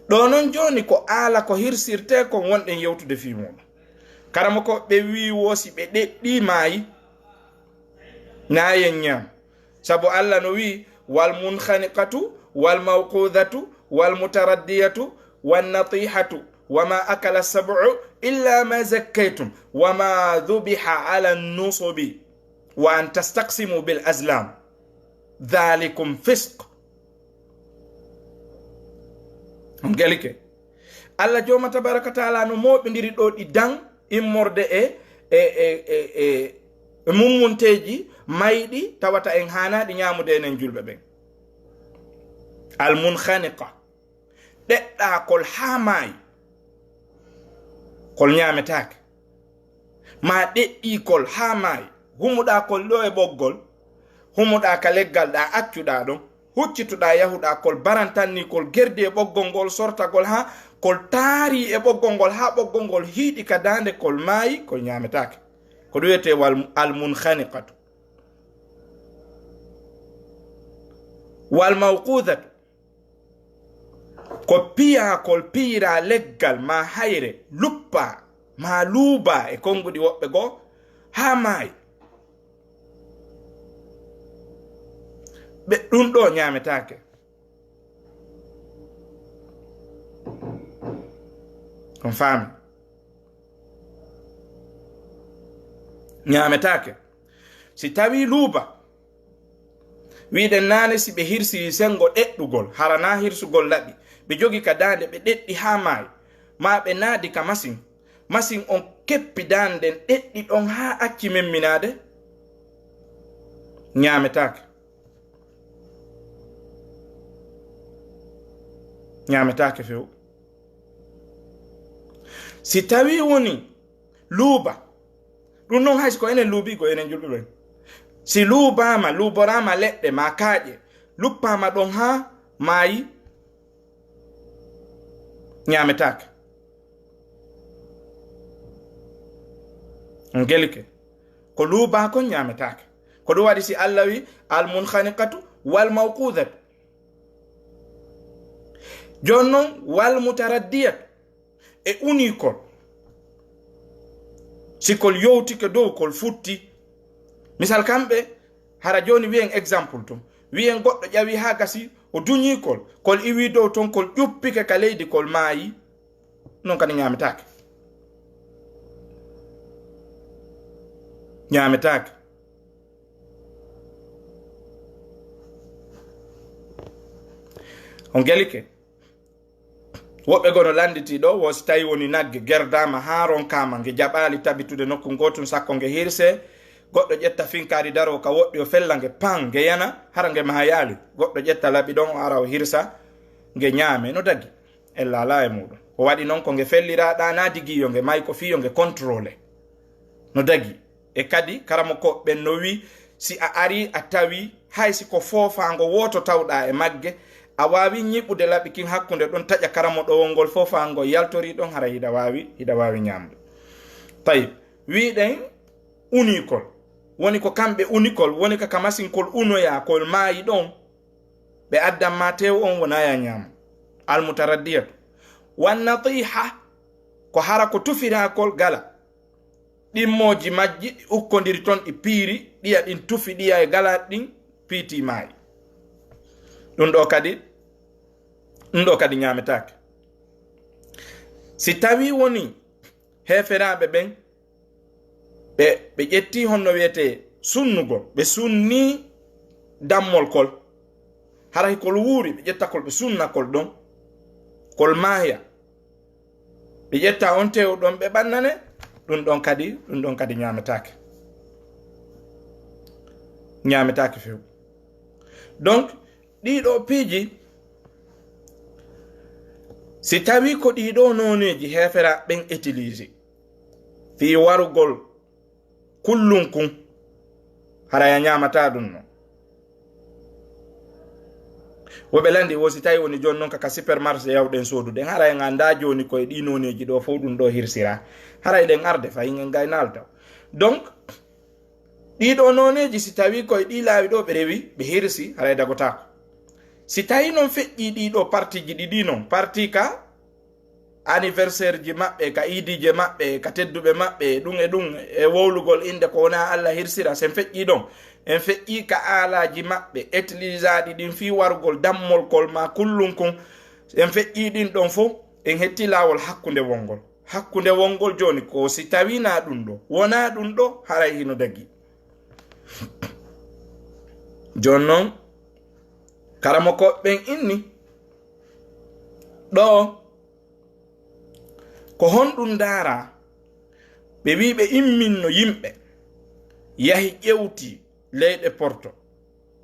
Ɗoo non jooni ko aala ko hirsirtee kon wonɗen yewtude fii muuɗum. Karamoko ɓe wii woo si ɓe ɗeɗɗii maayi, naa yen ñaam. Sabu Alla no wii, "Wal munkhaniqatu, wal mawqudhatu, wal mutaraddiyatu, wan natihatu." وما أكل السبع إلا ما زكيتم وما ذبح على النصب وأن تستقسموا بالأزلام ذلكم فسق. On gelike. Allah jooma tabaraka taala no mooɓindiri ɗo ɗi dan immorde e, e, e, e, e, e mummunteeji mayɗi tawata en haanaaɗi ñaamude enen julɓe ɓen. Al munkhaniqa. Ɗeɗɗaakol haa maayi, kol ñaametaake. Maa ɗeɗɗiikol haa maayi, humuɗaakol ɗo e ɓoggol, humuɗaa ka leggal ɗaa, accuɗaa ɗon, huccituɗaa, yahuɗaa, kol barantanni, kol gerdi e ɓoggol ngol, sortagol haa kol taari e ɓoggol ngol, haa ɓoggol ngol hiiɗi ka daande, kol maayi, kol ñaametaake. Ko ɗum wiyetee wal, al munkhaniqatu. Wal mawqudatu. Ko piyaakol piyiraa leggal maa hayre, luppaa maa luubaa e konnguɗi woɓɓe goo haa maayi. Ɓe, ɗum ɗoo ñaametaake. On faami? Ñaametaake. Si tawii luuba, wi'ɗen naane, si ɓe hirsii senngo ɗeɗɗugol, hara naa hirsugol laɓi, ɓe jogi ka daande, ɓe ɗeɗɗi haa maayi, maa ɓe naadi ka masin, masin on keppi daande nden, ɗeɗɗi ɗon haa acci memminaade, ñaametaake. Ñaametaake few. Si tawii woni luuba, ɗum non hay si ko enen luubii, ko enen julɓe ɓen. Si luubaama, luuboraama leɗɗe maa kaaƴe, luppaama ɗon haa maayi, ñaametaake. On gelike. Ko luubaa kon ñaametaake. Ko ɗum waɗi si Allah wi, "Al munkhaniqatu wal mawqudatu." Jooni non, "wal mutaraddiyatu." E unikol. Si kol yowtike dow, kol futti. Misal, kamɓe, hara jooni wi'en exemple tun. Wi'en goɗɗo ƴawi haa gasi, o duñi kol. Kol iwi dow ton, kol ƴuppike ka leydi, kol maayi. Non kadi ñaametaake. Ñaametaake. On gelike. Woɓɓe goo no lannditi ɗo, wo si tawi woni nagge gerdaama haa ronkaama, nge jaɓaali tabitude nokku ngootun, sakko nge hirse, goɗɗo ƴetta finkaari daroo ka woɗɗi, o fella nge, pan, nge yana, hara nge mahayaali. Goɗɗo ƴetta laɓi ɗon, o ara o hirsa, nge ñaame, no dagi. Ella alaa e muuɗum. Ko waɗi non ko nge felliraaɗaa, naa digi yo nge may, ko fii yo nge contrôle. No dagi. E kadi, karamoko ɓen no wi, si a ari a tawi, hay si ko foofaango wooto tawɗaa e magge, a waawi ñiɓude laɓi kin hakkunde ɗon, taƴa karamo ɗowol ngol foofaango yaltorii ɗon, hara hiɗa waawi, hiɗa waawi ñaamde. Tawi, wi'ɗen unikol. Woni ko kamɓe unikol, woni ka, ka masinkol unoyaa, kol maayi ɗon. Ɓe addan ma teew on, wonaa ya ñaamo. Almutaraddiyatu. Wan natiha, ko hara ko tufirakol gala. Ɗimmooji majji ɗi ukkondiri ton, ɗi piiri, ɗiya ɗin tufi, ɗiya e gala ɗin piiti maayi. Ɗum ɗo kadi, ɗum ɗo kadi ñaametaake. Si tawii woni heeferaaɓe ɓen, ɓe, ɓe ƴetti honno wiyetee sunnugol, ɓe sunni dammol kol. Hara hikol wuuri, ɓe ƴetta kol, ɓe sunna kol ɗon, kol maaya. Ɓe ƴetta on teew ɗon, ɓe ɓannane, ɗum ɗon kadi, ɗum ɗon kadi ñaametaake. Ñaametaake few. Donc, ɗii ɗoo piiji, si tawii ko ɗii ɗoo nooneeji heeferaaɓe ɓen utilisé fii warugol kullun kun, haray a ñaamataa ɗum non. Wo ɓe lanndi wo si tawi woni jooni non ka, ka supermarché yawɗen soodude, haray en anndaa jooni ko e ɗii nooneeji ɗoo fow ɗum ɗoo hirsiraa. Haray ɗen arde fahin en gaynaali taw. Donc, ɗii ɗoo nooneeji si tawii ko e ɗii laawi ɗoo ɓe rewi, ɓe hirsi, haray dagotaako. Si tawii non feƴƴii ɗii ɗoo partiiji ɗiɗi non, parti ka anniversaire ji maɓɓe, ka iidiije maɓɓe, ka tedduɓe maɓɓe, e ɗum e ɗum, e wowlugol innde ko wonaa Allah hirsira, si en feƴƴii ɗon, en feƴƴii ka aalaaji maɓɓe utilisaaɗi ɗin fii warugol dammol kol maa kullun kun, en feƴƴii ɗin ɗon fow, en hetti laawol hakkunde wongol. Hakkunde wongol jooni ko si tawii na ɗum ɗo, wonaa ɗum ɗo, haray hino dagi. Jooni noon, karamokooɓe ɓen inni, ɗo ko honɗum ndaara? Ɓe wii ɓe imminno yimɓe, yahi ƴewti leyɗe Porto.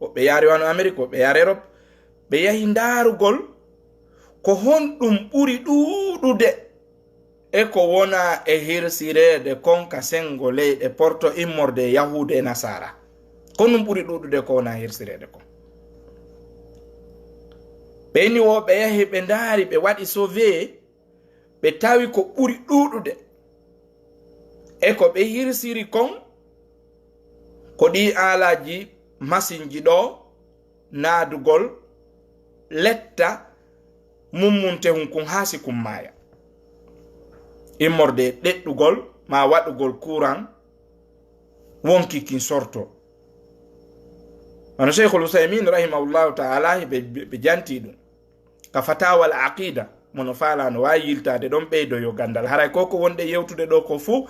Woɓɓe yaari wano Amerik, woɓɓe yaari Erop. Ɓe yahi ndaarugol ko honɗum ɓuri ɗuuɗude e ko wona e hirsireede kon ka senngo leyɗe Porto immorde e Yahuudu e Nasaara. Ko honɗum ɓuri ɗuuɗude ko wona e hirsireede kon. Ɓe inni wo ɓe yahi ɓe ndaari, ɓe waɗi sauvé, ɓe tawi ko ɓuri ɗuuɗude e ko ɓe hirsiri kon, ko ɗii aalaaji masinji ɗo, naadugol letta mummuntehun kun haa si kun maaya. Immorde e ɗeɗɗugol maa waɗugol kuran wonki kin sorto. Wano Sheikhul Usaymin rahimahullahu ta'ala, ɓe, ɓe, ɓe janti ɗum. Ka Fatawa al Aqida, mono faala no waawi yiltaade ɗon ɓeydo yo ganndal. Haray ko ko wonɗen yewtude ɗo ko fuu,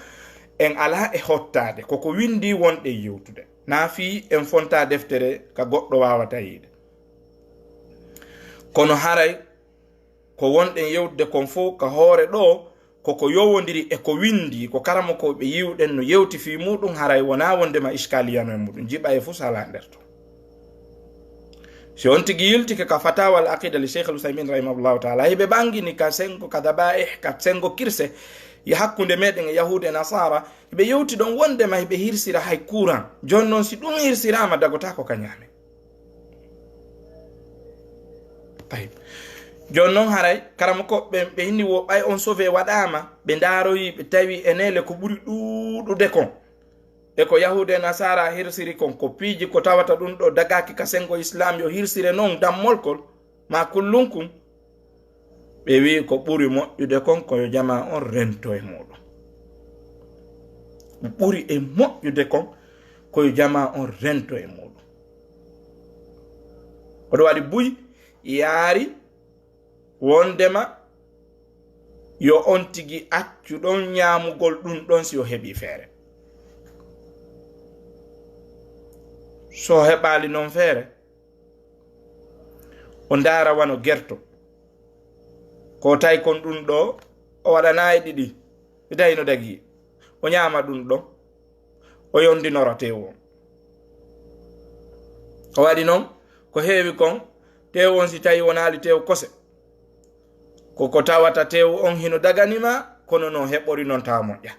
en alaa e hottaade. Ko ko winndi wonɗen yewtude. Naa fii en fonta deftere ka goɗɗo waawata yiide. Kono haray ko wonɗen yewtude kon fuu ka hoore ɗo, ko ko yowondiri e ko winndi, ko karamokooɓe yiwɗen no yewti fii muuɗum, haray wonaa wonndema iskaliya no e muuɗum, jiɓa e fuu sala nder ton. Si on tigi yiltike ka Fatawa al Aqida li Sheikh al Usaymin rahimahullahu ta'ala, hiɓe ɓangini ka senngo ka dabaih, ka senngo kirse, e hakkunde meɗen e Yahuudu e Nasaara, hiɓe yewti ɗon wonndema hiɓe hirsira hay kuran. Jooni non si ɗum hirsiraama, dagotaako ka ñaame. Tayyib. Jooni non haray karamokooɓe ɓen, ɓe inni wo ɓay on sauvé waɗaama, ɓe ndaaroyi, ɓe tawi enele ko ɓuri ɗuuɗude kon e ko Yahuudu e Nasaara hirsiri kon, ko piiji ko tawata ɗum ɗo dagaaki ka senngo Islaam, yo hirsire non dammolkol maa kullunkun. Ɓe wi'i ko ɓuri moƴƴude kon ko yo jamaa on rento e muuɗum. Ko ɓuri e moƴƴude kon ko yo jamaa on rento e muuɗum. Oɗo waɗi buy yaari wonndema yo on tigi accu ɗon ñaamugol ɗum ɗon si o heɓii feere. So o heɓaali non feere, o ndaara wano gerto. Ko tawi kon ɗum ɗo, o waɗana e ɗiɗi. Mi tawi no dagi. O ñaama ɗum ɗon. O yondinora teewu on. O waɗi non, ko heewi kon, teewu on si tawi wonaali teewu kose. Ko ko tawata teewu on hino dagani ma, kono no heɓori non tawa moƴƴa.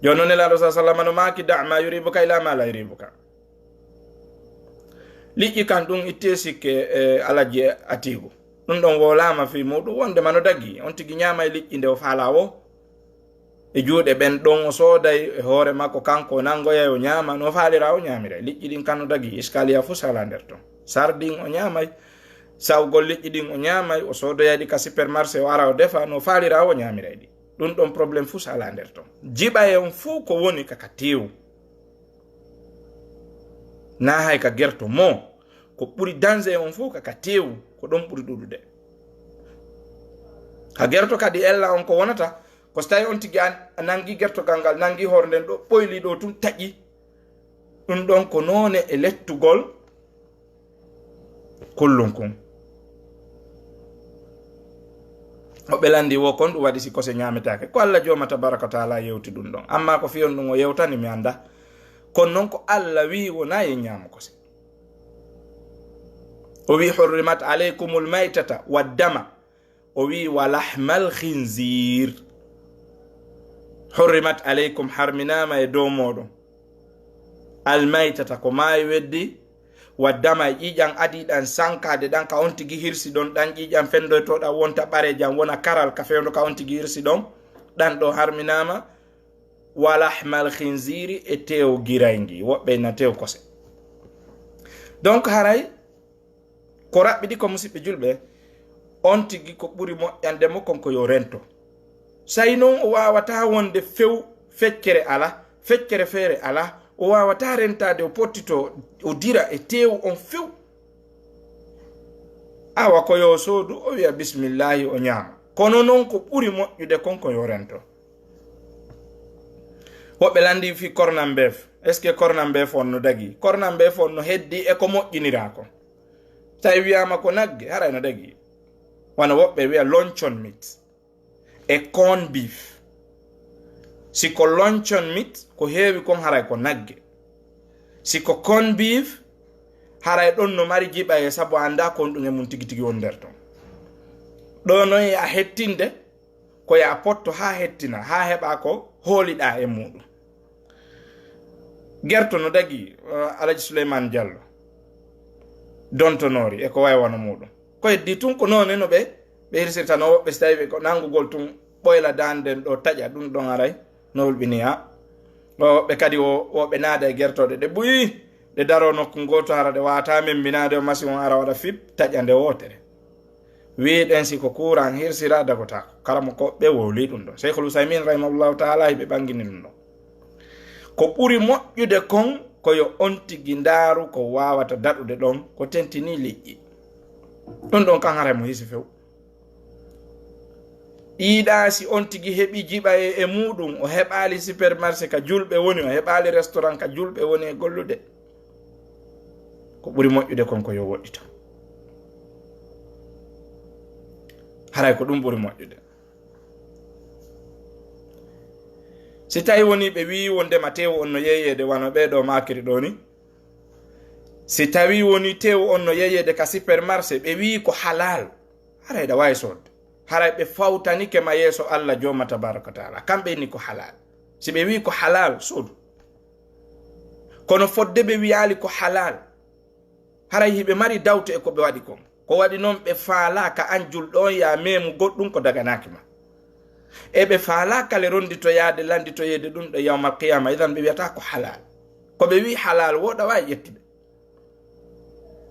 Jooni non Nelaaɗo sa sallama no maaki, "Da' ma yuribuka ila ma la yuribuka." Liƴƴi kan ɗum ittee sikke, e Alaji Atiigu. Ɗum ɗon wowlaama fii muuɗum wonde mano dagi. On tigi ñaamay liƴƴi nde o faalaa wo. E juuɗe ɓen ɗon o sooday e hoore makko, kanko o nanngoyay o ñaama, no faalira o ñaamiray. Liƴƴi ɗin kan no dagi, iskaliya fuu sala nder ton. Sardin o ñaamay, sawgol liƴƴi ɗin o ñaamay, o soodoyay ɗi ka supermarché o ara o defa, no faalira o ñaamiray ɗi. Ɗum ɗon problème fuu sala nder ton. Jiɓa e on fuu ko woni ka, ka teewu. Naa hay ka gerto mo, ko ɓuri danger on fof ka, ka teewu, ko ɗon ɓuri ɗuuɗude. Ka gerto kadi ella on ko wonata, ko so tawi on tigi an, a nangi gertogal ngal, nangi hoore nden ɗo ɓoyli ɗo tun taƴi. Ɗum ɗon ko noone e lettugol kullum kun. O ɓe landi wo kon ɗum waɗi si kose ñaametaake. Ko Allah jooma tabaraka wa taala yewti ɗum ɗon. Amma ko fiyon ɗum o yewtani mi annda. Kono non ko Allah wi'i wona yen ñaamu kose. O wi'i, "Hurrimat alaykumul maytata wa dama." O wi'i, "Wa lahmal khinzir." Hurrimat alaykum, harminaama e dow mooɗon. Al maytata, ko maayi weddi, wa dama, e ƴiiƴan adii ɗan sankaade ɗan ka on tigi hirsi ɗon, ɗan ƴiiƴan fendoytooɗan wonta ɓareejan wona karal ka fewndo ka on tigi hirsi ɗon, ɗan ɗo harminaama. Wa lahmal khinziri, e teew girayngi, woɓɓe na teew kose. Donc haray ko raɓɓiɗi ko, musiɓɓe julɓe, on tigi ko ɓuri moƴƴande mo kon ko yo rento. Say non o waawataa wonde few, feccere ala, feccere feere ala, o waawataa rentaade, o pottito, o dira e teewu on few. Awa ko yo soodu, o wiya bismillaahi, o ñaama. Kono noon ko ɓuri moƴƴude kon ko yo rento. Woɓɓe lanndii fii kornambeef. Est-ce que kornambeef on no dagii? Kornambeef on no heddii e ko moƴƴiniraa kon. Tawi wiyaama ko nagge, haray no dagii. Wano woɓɓe wiya luncheon meat e corned beef. Si ko luncheon meat, ko heewi kon haray ko nagge. Si ko corned beef, haray ɗon no mari jiɓaye sabu a anndaa ko honɗun e mun tigi tigi woni nder ton. Ɗoo noon a hettinde, ko yo a potto haa hettina, haa heɓaa ko hooliɗaa e muuɗun. Gerto no dagii, eh, Alaji Suleymaan Jallo, dontonoori e ko wayi wano muuɗun. Ko heddii tun ko noone no ɓe, ɓe hirsirta no woɓɓe si tawii ɓe ko nanngugol tun ɓoyla daande nden ɗoo taƴa ɗun ɗon haray no hulɓinii, a. Woɓɓe kadi wo, woɓɓe naada e gertooɗe ɗe buy, ɗe daroo nokku ngootu hara ɗe waawataa memmbinaade o masi on ara waɗa fip taƴa nde wootere. Wii ɗen si ko kuuran hirsira dagotaako. Karamokooɓe wowlii ɗun ɗon. Seykhul Usaymin rahimahullahu taala hiɓe ɓanngini ɗun ɗon. Ko ɓuri moƴƴude kon ko yo on tigi ndaaru ko waawata daɗude ɗon ko tentinii liƴƴi. Ɗun ɗon kan haray mo hisi few. Ɗiiɗaa si on tigi heɓi jiɓa e, e muuɗun, o heɓaali supermarché ka julɓe woni, o heɓaali restaurant ka julɓe woni e gollude. Ko ɓuri moƴƴude kon ko yo woɗɗito. Haray ko ɗun ɓuri moƴƴude. Si tawi woni ɓe wi'i wondema teewu on no yeeyeede wano ɓee ɗoo maakiri ɗoo ni, si tawi woni teewu on no yeeyeede ka supermarché, ɓe wi'i ko halal, haray ɗa waawi soodde. Haray ɓe fawtanike ma yeeso Allah Jooma Tabaaraka wa Taala. Kamɓe ni ko halal. Si ɓe wi'i ko halal, soodu. Kono fodde ɓe wi'aali ko halal, haray hiɓe mari dawte e ko ɓe waɗi kon. Ko waɗi non ɓe faalaa ka an julɗo on yaa meemu goɗɗun ko daganaaki ma. E ɓe faalaa kale ronnditoyaade, lannditoyeede ɗun ɗo yawmal qiyaama, idan ɓe wi'ataa ko halal. Ko ɓe wi'i halal woo ɗa waawi ƴettude.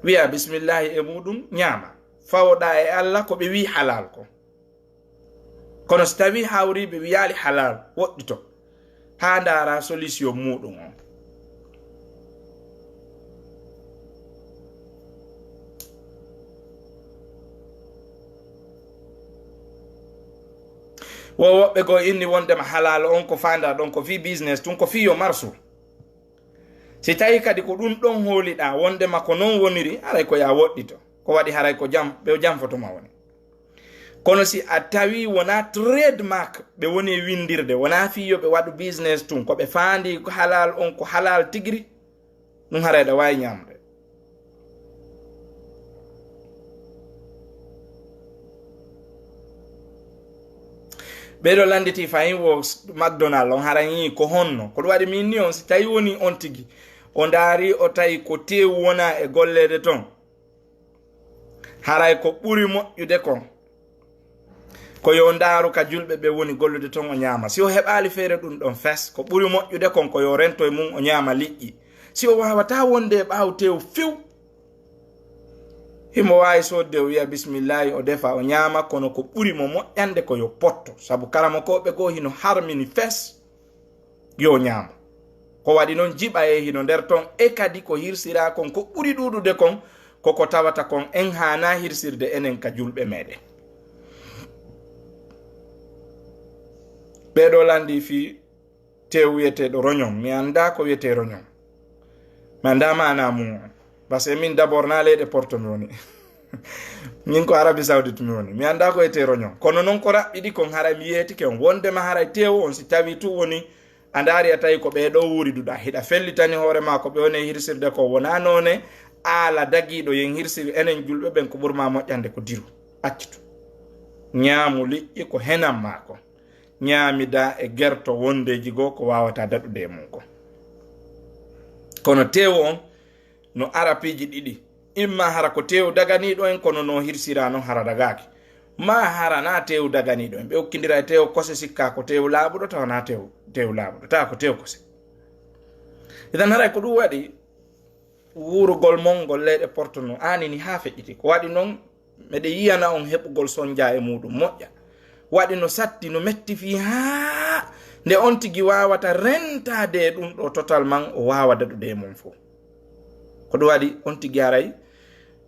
Wi'a bismillaahi e muuɗun, ñaama. Fawoɗaa e Allah ko ɓe wi'i halal kon. Kono si tawii hawriiɓe wi'aali halal, woɗɗito haa ndaara solution muuɗun on. Wo woɓɓe goo inni wondema halal on ko faandaa ɗon ko fii business tun, ko fii yo marsu. Si tawii kadi ko ɗun ɗon hooliɗaa wondema ko non woniri, haray ko yaa woɗɗito. Ko waɗi haray ko jam, ɓe janfoto ma woni. Kono si a tawii wonaa trademark ɓe woni e winndirde, wonaa fii yo ɓe waɗu business tun, ko ɓe faandii ko halal on, ko halal tigiri, ɗun haray ɗa waawi ñaamde. Ɓee ɗoo lannditii fahin wo McDonald on, hara ñii ko honno? Ko ɗun waɗi min ni on, si tawii woni on tigi, o ndaari, o tawi ko teewu wonaa e golleede ton. Haray ko ɓuri moƴƴude kon, ko yo ndaaru ka julɓe ɓe woni gollude ton, o ñaama. Si o heɓaali feere ɗun ɗon fes, ko ɓuri moƴƴude kon, ko yo rento e mun, o ñaama liƴƴi. Si o waawataa wonde e ɓaawo teewu few, himo waawi soodde, o wi'a bismillaahi, o defa, o ñaama, kono ko ɓuri mo moƴƴande ko yo potto. Sabu karamokooɓe goo hino harmini fes yo ñaamo. Ko waɗi non jiɓa e hino nder ton, e kadi ko hirsiraa kon, ko ɓuri ɗuuɗude kon, ko ko tawata kon en haanaa hirsirde enen ka julɓe meɗen. Ɓee ɗoo lanndii fii teewu wi'eteeɗo roñon. Mi anndaa ko wi'etee roñon. Mi anndaa maanaa mun on. Parce que min d'abord naa leyɗe Porto mi woni. Min ko Arabie Saoudite mi woni. Mi anndaa ko wi'etee roñon. Kono non ko raɓɓiɗi kon haray mi yeetike on. Wondema haray teewu on si tawii tun woni a ndaari a tawi ko ɓee ɗoo wuuriduɗaa. Hiɗa fellitani hoore maa ko ɓe woni e hirsirde ko wonaa noone aala dagiiɗo yen hirsiri enen julɓe ɓen ko ɓuri maa moƴƴande ko diru. Accitu. Ñaamu liƴƴi ko henan maa kon. Ñaamidaa e gerto wondeeji goo ko waawataa daɗude e mun kon. Kono teewu on no ara piiji ɗiɗi. Imma hara ko teewu daganiiɗo en kono no hirsiraa non hara dagaaki. Maa hara naa teewu daganiiɗo en. Ɓe okkindira e teewu kose sikkaa ko teewu laaɓuɗo tawa naa teewu, teewu laaɓuɗo. Tawa ko teewu kose. Idan haray ko ɗun waɗi wuurugol mon ngol leyɗe Porto no aanini haa feƴƴiti. Ko waɗi non, meɗen yi'ana on heɓugol sonjaa e muuɗun moƴƴa. Waɗi no satti, no metti fii haa nde on tigi waawata rentaade e ɗun ɗoo total man, o waawa daɗude e mun fow. Ko ɗun waɗi on tigi haray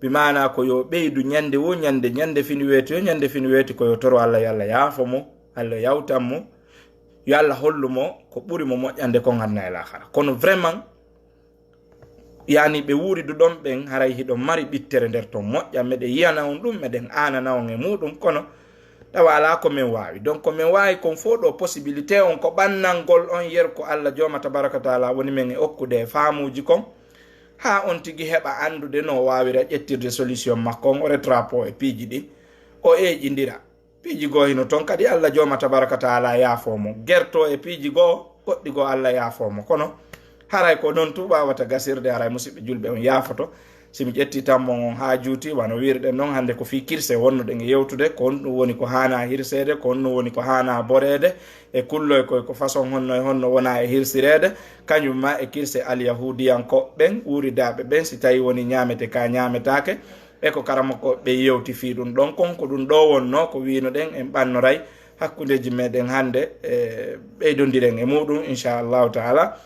Bi maanaa ko yo ɓeydu ñande wo ñande, ñande fini weeti yo ñande fini weeti, ko yo toro Allah, yo Allah yaafo mo, Allah yawtan mo, yo Allah hollu mo ko ɓuri mo moƴƴande kon aduna e laakara. Kono vraiment, yani ɓe wuuridu ɗon ɓen, haray hiɗon mari ɓittere nder ton moƴƴa, meɗen yiyana on ɗum, meɗen aanana on e muɗum, kono tawa alaa ko men waawi. Donc ko men waawi kon fof ɗo possibilité on ko ɓannangol on yer ko Allah Jooma Tabaraka Taala woni men e okkude e faamuuji kon, haa on tigi heɓa anndude no o waawira ƴettirde solution makko on, o retrapo e piiji ɗi, o eeƴindira. Piiji goo hino ton kadi Allah Jooma Tabaraka Taala yaafoo mo. Gerto e piiji goo, goɗɗi goo Allah yaafoo mo. Kono haray ko non tun waawata gasirde, haray musiɓɓe julɓe on yaafoto. Si mi ƴetti tammo on haa juuti, wano wiirɗen non hannde ko fii kirse wonnuɗen e yewtude, ko honɗum woni ko haanaa hirseede, ko honɗum woni ko haanaa boreede, e kulloy koy ko façon honno e honno wonaa e hirsireede, kañum ma e kirse alyahuudiyankooɓe ɓen, wuuridaaɓe ɓen, si tawii woni ñaamete ka ñaametaake, e ko karamokooɓe ɓen yewti fii ɗum ɗon kon, ko ɗum ɗoo wonnoo ko wiino ɗen en ɓannoray hakkundeeji meɗen hannde, e ɓeydondiren e muɗum, inchallahu taala.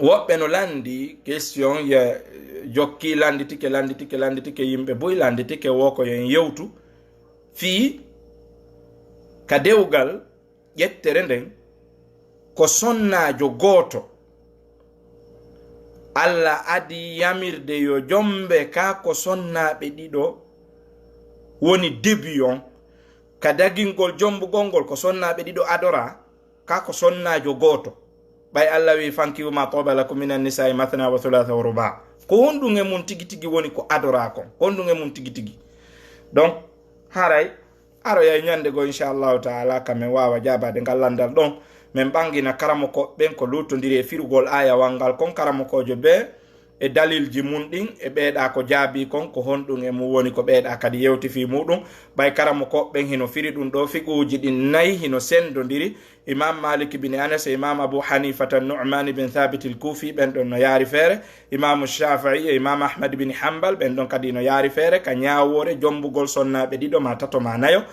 Woɓɓe no lanndi question, ye jokki lannditike, lannditike, lannditike, yimɓe buy lannditike, wo ko yo en yewtu fii ka dewgal ƴettere nden, ko sonnaajo gooto. Alla adi yamirde yo jombe ka ko sonnaaɓe ɗiɗo woni début on. Ka dagingol jombugol ngol ko sonnaaɓe ɗiɗo adoraa, ka ko sonnaajo gooto. Ɓay Alla wi'i, "Fankihu ma taba lakum minan nisa'i mathna wa thulatha wa ruba." Ko honɗum e mun tigi tigi woni ko adoraa kon? Honɗum e mun tigi tigi? Donc, haray aroyay ñande goo, inchallahu taala, ka men waawa jaabaade ngal lanndal ɗon. Men ɓangina karamokooɓe ɓen ko luttondiri e firugol aayawal ngal kon, karamokoojo bee e dalilji mun ɗin, e ɓeeɗa ko jaabii kon, ko honɗum e mun woni ko ɓeeɗa kadi yewti fii muɗum. Ɓay karamokooɓe ɓen hino firi ɗum ɗoo, fiquuji ɗin nayi hino senndondiri. Imam Malik bin Anas e Imam Abu Hanifata Nu'man bin Thabit al-Kufi, ɓen ɗon no yaari feere. Imam Shafi'i e Imam Ahmad bin Hanbal, ɓen ɗon kadi no yaari feere ka ñaawoore jombugol sonnaaɓe ɗiɗo maa tato maa nayo.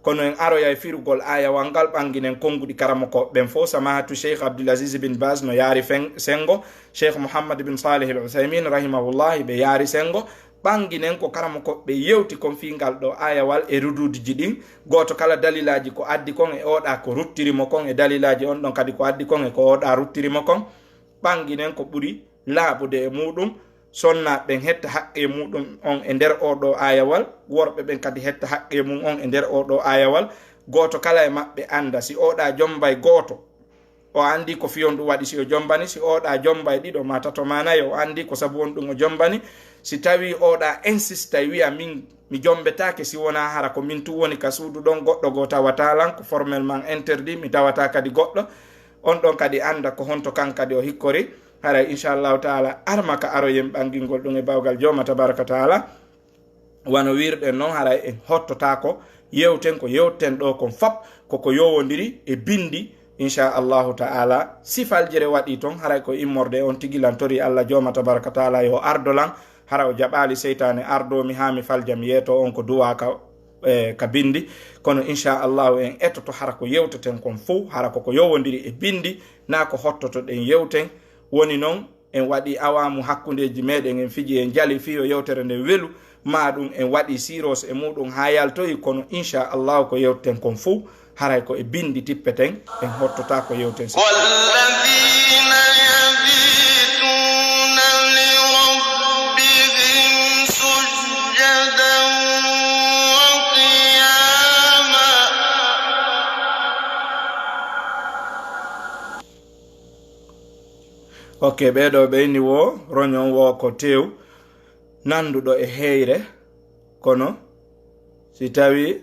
Kono en aroyay firugol aayawal ngal, ɓanginen konnguɗi karamokooɓe ɓen fof. Samahatu Cheikh Abdul Aziz bin Baz no yaari fen-, senngo, Cheikh Muhammad bin Salih al Uthaymin rahimahullah ɓe yaari senngo. Ɓanginen ko karamokooɓe ɓen yewti kon fii ngal ɗoo aayawal e ruduuduji ɗin. Gooto kala dalilaaji ko addi kon e oɗa ko ruttiri mo kon, e dalilaaji on ɗon kadi ko addi kon e ko oɗa ruttiri mo kon. Ɓanginen ko ɓuri laaɓude e muɗum. Sonnaaɓe ɓen hetta haqqee muɗum on e nder oo ɗoo aayawal, worɓe ɓen kadi hetta haqqee mum on e nder oo ɗoo aayawal. Gooto kala e maɓɓe annda si oɗa jombay gooto, o anndi ko fii honɗum waɗi si o jombani, si oɗa jombay ɗiɗo maa tato maa nayo, o anndi ko sabu honɗum o jombani. Si tawii oɗa insistay wi'a, "Min mi jombetaake si wonaa hara ko min tun woni ka suudu ɗon, goɗɗo goo tawataa lan, ko formellement interdit, mi tawataa kadi goɗɗo," on ɗon kadi annda ko honto kan kadi o hikkori. Haray, inchallahu taala, arma ka aroyen ɓangingol ɗum e bawgal Jooma tabaraka taala. Wano wiirɗen non, haray en hottotaako, yewten ko yewten ɗoo kon fop, ko ko yowondiri e binndi, inchallahu taala. Si faljere waɗii ton, haray ko immorde e on tigi lan tori Alla Jooma tabaraka taala yo ardo lan, hara o jaɓaali seytaane ardoo mi haa mi falja mi yeetoo on ko duwaa ka, e, ka binndi. Kono inchallahu en etoto hara ko yewteten kon fow, hara ko ko yowondiri e binndi, naa ko hottotoɗen yewten. Woni non, en waɗii awaamu hakkundeeji meeɗen, en fiji, en jali fii yo yewtere nden welu, maa ɗum en waɗii siiros e muuɗum haa yaltoyi, kono inchallahu ko yewteten kon fow, haray ko e binndi tippeten, en hottotaako yewten si. والذين يبيتون لربهم سجدا وقياما. Ok, ɓee ɗoo ɓe inni wo roñon wo ko teew nanduɗo e heyre, kono si tawi,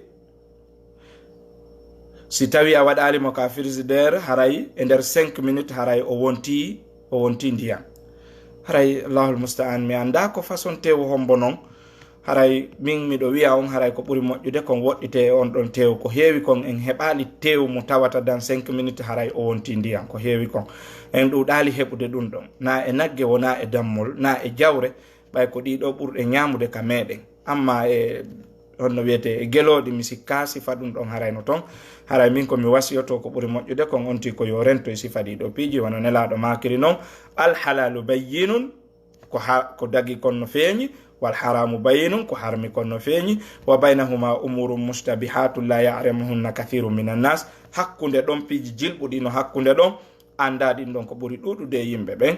si tawi a waɗaali mo ka frigidaire, haray e nder cinq minutes, haray o wonti, o wonti ndiyam. Haray, Allahul musta'an, mi annda ko façon teew hombo non. Haray min miɗo wi'a on, haray ko ɓuri moƴƴude kon woɗɗitee e on ɗon teew. Ko heewi kon en heɓaali teew mo tawata dans cinq minutes, haray o wonti ndiyam. Ko heewi kon en ɗuuɗaali heɓude ɗum ɗon. Na e nagge, wona e dammol, na e jawre, ɓay ko ɗii ɗoo ɓurɗe ñaamude ka meeɗen. Amma e, honno wiyetee, e gelooɗi, mi sikkaa sifa ɗum ɗon haray no ton. Haray min ko mi wasiyotoo ko ɓuri moƴƴude kon onti ko yo rento e sifa ɗii ɗoo piiji, wano Nelaaɗo maakiri non, "Al halalu bayyinun", ko ha, ko dagi kon no feeñi, Wal haramu bayinun, ko harmi kon no feeñi. Wa baynahuma umurun mushtabihatun la ya'lamuhunna kathirun minan nas. Hakkunde ɗon piiji jilɓuɗi no hakkunde ɗon, annda ɗin ɗon ko ɓuri ɗuɗude e yimɓe ɓen.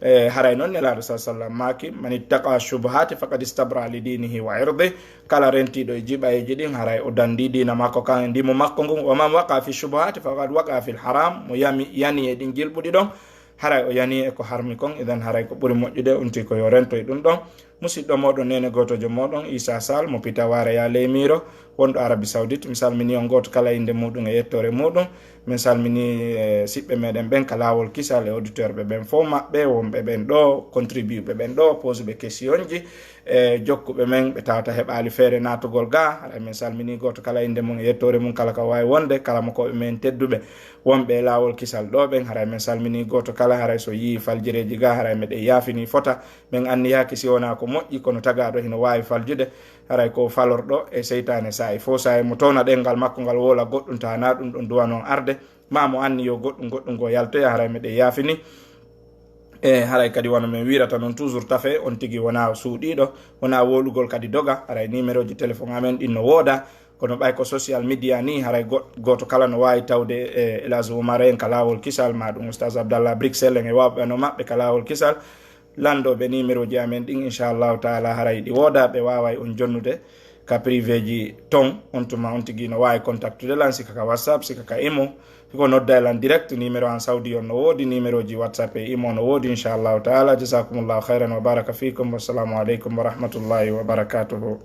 E haray non Nelaaɗo sa sallam maaki: "Man ittaqa shubuhati faqad istabra li dinihi wa irdi." Kala rentiiɗo e jiɓayeeji ɗin, haray o dandi diina makko kan e ndimo makko ngun. "Wa man waqa fi shubuhati faqad waqa fil haram." Mo yami, yani e ɗin jilɓuɗi ɗon, haray o yani e ko harmi kon. Idan haray ko ɓuri moƴƴude on ti ko yo rento e ɗum ɗon. Musidɗo moɗon, nene gootojo moɗon, Isa Sal mo Pita Wara ya Leymiro, wonɗo Arabie Saoudite. Mi salmini on gooto kala innde muɗum e yettoore muɗum. Min salmini, eh, siɓɓe meɗen ɓen ka laawol kisal e auditeur ɓe ɓen fof maɓɓe, wonɓe ɓen ɗo, contribueɓe ɓen ɗo, posuɓe questionji, e jokkuɓe men ɓe tawata heɓaali feere naatugol ga. Haray min salmini gooto kala innde mum e yettoore mum kala ka waawi wonde, kala mo koɓe men tedduɓe wonɓe e laawol kisal ɗo ɓen. Haray min salmini gooto kala, haray so yii faljireeji ga, haray meɗen yaafini fota. Min anniyaaki si wonaa ko moƴƴi, kono tagaaɗo hino waawi faljude. Haray ko falorɗo e seytaane saa'i fof, saa'i mo towna ɗenngal makko ngal woola goɗɗum, tawa na ɗum ɗon duwa noon arde, ma mo anni yo goɗɗum, goɗɗum go yaltoya, haray meɗen yaafini. E haray kadi wano min wiirata noon toujours, tafe on tigi wonaa suuɗiiɗo, wonaa wowlugol kadi doga. Haray numéroji téléphone amen ɗin no wooda, kono ɓay ko social media ni, haray go-, gooto kala no waawi tawde, e, El Hadj Oumar en ka laawol kisal, ma ɗum Oustaz Abdallah Bruxelles en e waawɓe no maɓɓe ka laawol kisal. Lanndooɓe numéroji amen ɗin, inchallahu taala, haray ɗi wooda, ɓe waaway on jonnude ka privéji ton. On tuma on tigi no waawi contactude lan, sika ka WhatsApp, sika ka Imo, siko nodda lan direct. Numéro an Saudi on no woodi, numéroji WhatsApp e Imo no woodi, inchallahu taala. Jazakumullahu khairan wa baraka fikum. Wassalamu aleykum wa rahmatullahi wa barakatuhu.